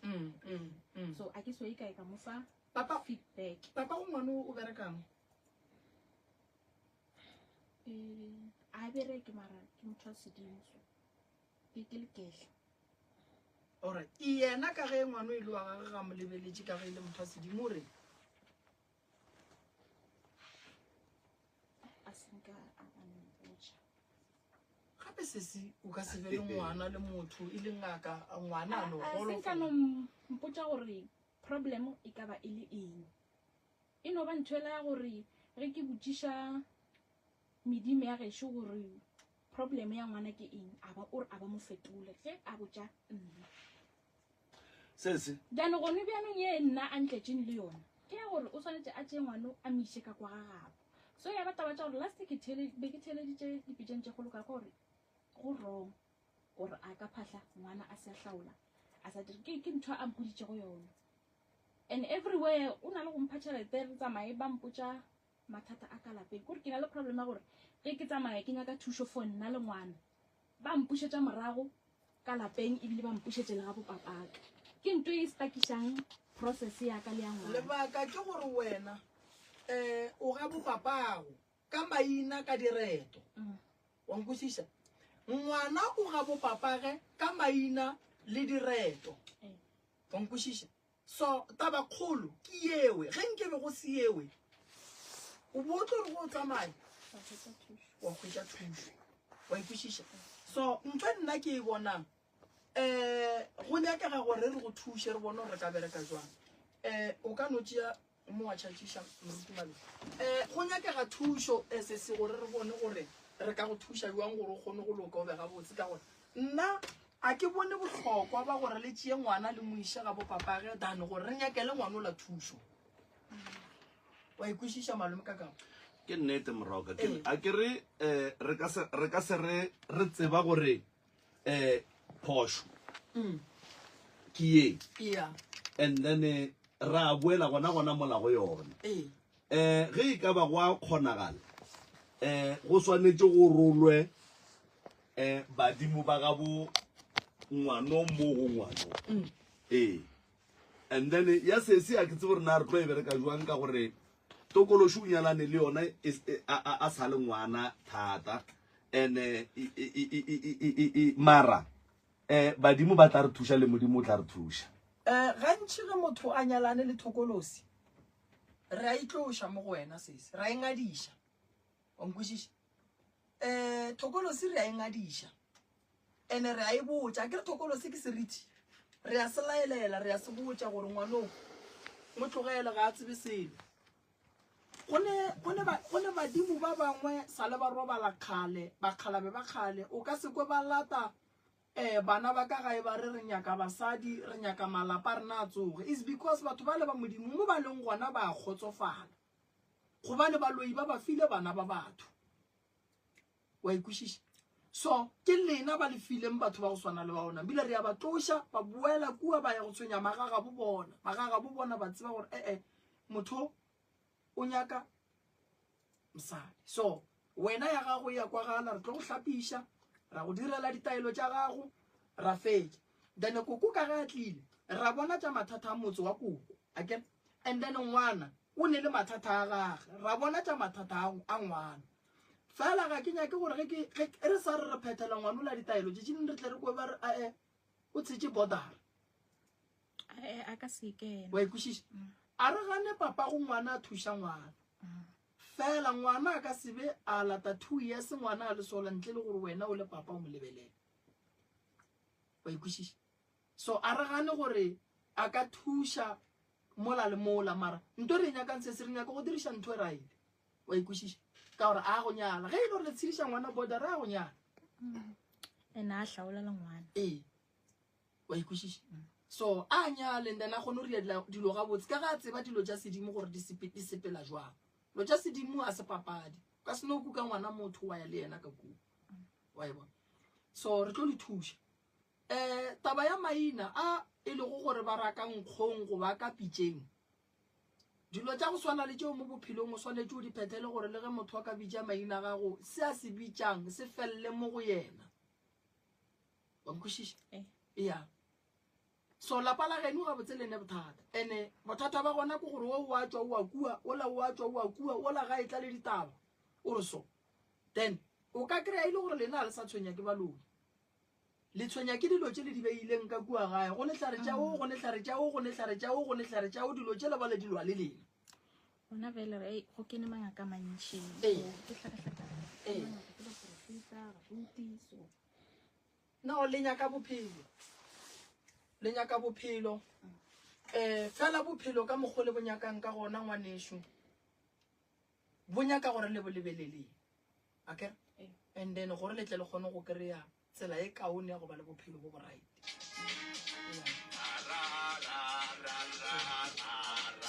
So a ke so e kae ka mo fa Papa, feedback. Papa go ngwana o berekang? A bereke mara ke motho wa sedimo, so ke lekehla. Alright, yena ka ge ngwana o ile wa gagwe ga mo lebeletše ka ge e le motho wa sedimo, o re a senka a mpotša. Gape sesi o ka se be le ngwana le motho e le ngaka, ngwana a no A senka golofala. no mpotša gore problem e ka ba e le eng. E no ba ntho ela ya gore ge ke botšiša medimo ya gešo gore problem ya ngwana ke eng, a ba o re a ba mo fetole ge a botša nna. Sese. Jaanong gone bjanong ye nna a ntletšeng le yona ke ya gore o swanetše a tšee ngwano a mo iše ka kwa ga gabo. So ya ba taba tša gore last ke thele, be ke theleditše dipitšeng tše kgolo ka kwa gore go wrong gore a ka phahla ngwana a se a hlaola a sa dire, ke ntho a mpoditšego yona. And everywhere o na le go mpha tšhelete re tsamaye ba mpotša mathata a ka lapeng, kore ke na le problem ya gore ge ke tsamaya ke nyaka thušo for nna le ngwana ba mpušetša morago ka lapeng, ebile ba mpušetše le ga bopapaka. Ke ntho e stakišang process ya ka le ya ngwana. Lebaka ke gore wena o ga bopapago ka maina ka direto. Wa nkwešiša? Ngwana o ga bopapage ka maina le direto. Wa nkwešiša? So taba kgolo ke yewe, ge nke be go se yewe o bo tlo re go tsamaya wa hwetša thušo. Wa ikwešiša? So ntho nna ke e bonang go nyakega gore re go thuše re bone gore re ka bereka jwang. O ka no tšea mo wa tšhatšiša moruti Malome. Go nyakega thušo sese gore re bone gore re ka go thuša jwang gore o kgone go loka o be gabotse, ka gore nna a ke bone bohlokwa ba gore le tšee ngwana le mo iše ga bopapage than gore re nyakele ngwana o la thušo. Wa ikwešiša malome ka kago? Ke nnete moroka, ke a ke re re ka se re ka se re re tseba gore phošo ke ye. And then ra boela gona gona mola go yona. Ge e ka ba go a kgonagala go swanetše go rolwe badimo ba gabo ngwano mo go ngwano. And then ya sesi a ke tsebe gore na re tlo e bereka jwang, ka gore Tokološi o nyalane le yona e, e, a, a, a sa le ngwana thata and-e e, e, e, e, e, e, e, e, mara um badimo ba tla re thuša le modimo o tla re thuša. Um gantši ge motho a nyalane le thokolosi re a itloša mo go wena sesi, ra e ngadiša. Wa nkwešiša? Um thokolosi re a e ngadiša ene re a e botša, ke re thokolosi ke seriti, re a se laelela, re a se botša gore ngwanoo mo tlogele ga a tsebe selo. Go ne, go ne, go ne badimo ba bangwe sa le ba robala kgale, bakgalabe ba kgale, o ka se kwe ba lata um bana ba ka gae ba re re nyaka basadi, re nyaka malapa, rena a tsoge. Is because batho bale ba Modimo mo ba leng gona ba a kgotsofala, gobane baloi ba ba file bana ba batho. Wa e kwešiša? So ke lena ba le fileng batho ba go swana le ba ona, ebile re a ba tloša ba boela kua ba ya go tshwenya magagabo bona. Magagabo bona ba tseba gore ee motho o nyaka mosadi. So wena ya gago e ya kwagala, re tlo go hlapiša, ra go direla ditaelo tša gago, ra fetša. Then koko ka ge a tlile, ra bona tša mathata a motse wa koko, akere? And then ngwana o ne le mathata a gage, ra bona tša mathata a ngwana. Fela ga ke nyake gore ge ke ge re sa re re phethela ngwanola ditaelo tše tšeng re tle re kwe ba re ae o tshetše border. Ae a ka se ke. Wa ikwešiša? A re gane papa go ngwana a thuša ngwana. Fela ngwana a ka se be a lata 2 years ngwana a le sola ntle le gore wena o le papa o mo lebelele. Wa ikwešiša? So a re gane gore a ka thuša mola le mola mara nto re e nyakang se se re nyaka go diriša ntho e right. Wa ikwešiša? Ka gore a go nyala. Ge e le gore le tshediša ngwana border a go nyala. Ene a hlaolela ngwana. Ee. Wa ikwešiša? So a nyale and then a kgone go dira dilo gabotse ka ga a tseba dilo tša sedimo gore di sepela jwang. Dilo tša sedimo a se papadi. O ka se no kuka ngwana motho wa ya le yena ka kua. Wa e bona? So re tlo le thuša. Um taba ya maina a e lego gore ba raka nkgong goba ka pitšeng. Dilo tša go swana le tšeo mo bophelong o swanetše o di phethele gore le ge motho a ka bitša maina a gago, se a se bitšang se felele mo go yena. Wa nkwešiša? Eh. Ya. So lapa la geno gabotse le ne bothata. Ene bothata ba gona ke gore wo wa tšwa o wa kua, ola o a tšwa o wa kua, ola ga e tla le ditaba. O re so. Then o ka kry-a e le gore lena ga le sa tshwenya ke baloi. Le tshwenya ke dilo tše le di beileng ka kua gae, go nehlare tša wo, go nehlare tša wo, go nehlare tša wo, go nehlare tša wo, dilo tšela bale di lwa le lena. Gona bjale re go kene mangaka a mantši. Ee. Ke hlakahlakane. Ee. Mangaka ke baporofeta, baruti, so. No, le nyaka bophelo. Le nyaka bophelo. Eh, fela bophelo ka mokgwa le bo nyakang ka gona ngwanešu. Bo nyaka gore le bo lebeleleng. Akere? Ee. And then gore le tle le kgone go kry-a tsela e kaone ya go ba le bophelo bo bo right.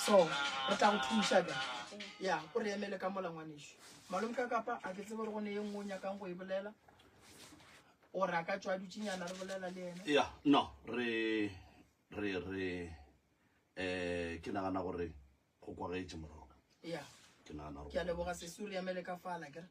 So, re tla go thuša bjang. Ya, o re emele ka mola ngwanešu. Malome ka kapa a ke tsebe gore go ne ye nngwe o nyakang go e bolela. Gore a ka tšwa a dutšenyana re bolela le yena. Ya, no, re re re eh ke nagana gore go kwagetše moroka. Ya. Ke nagana gore Ke a leboga sesi o re emele ka fala kere.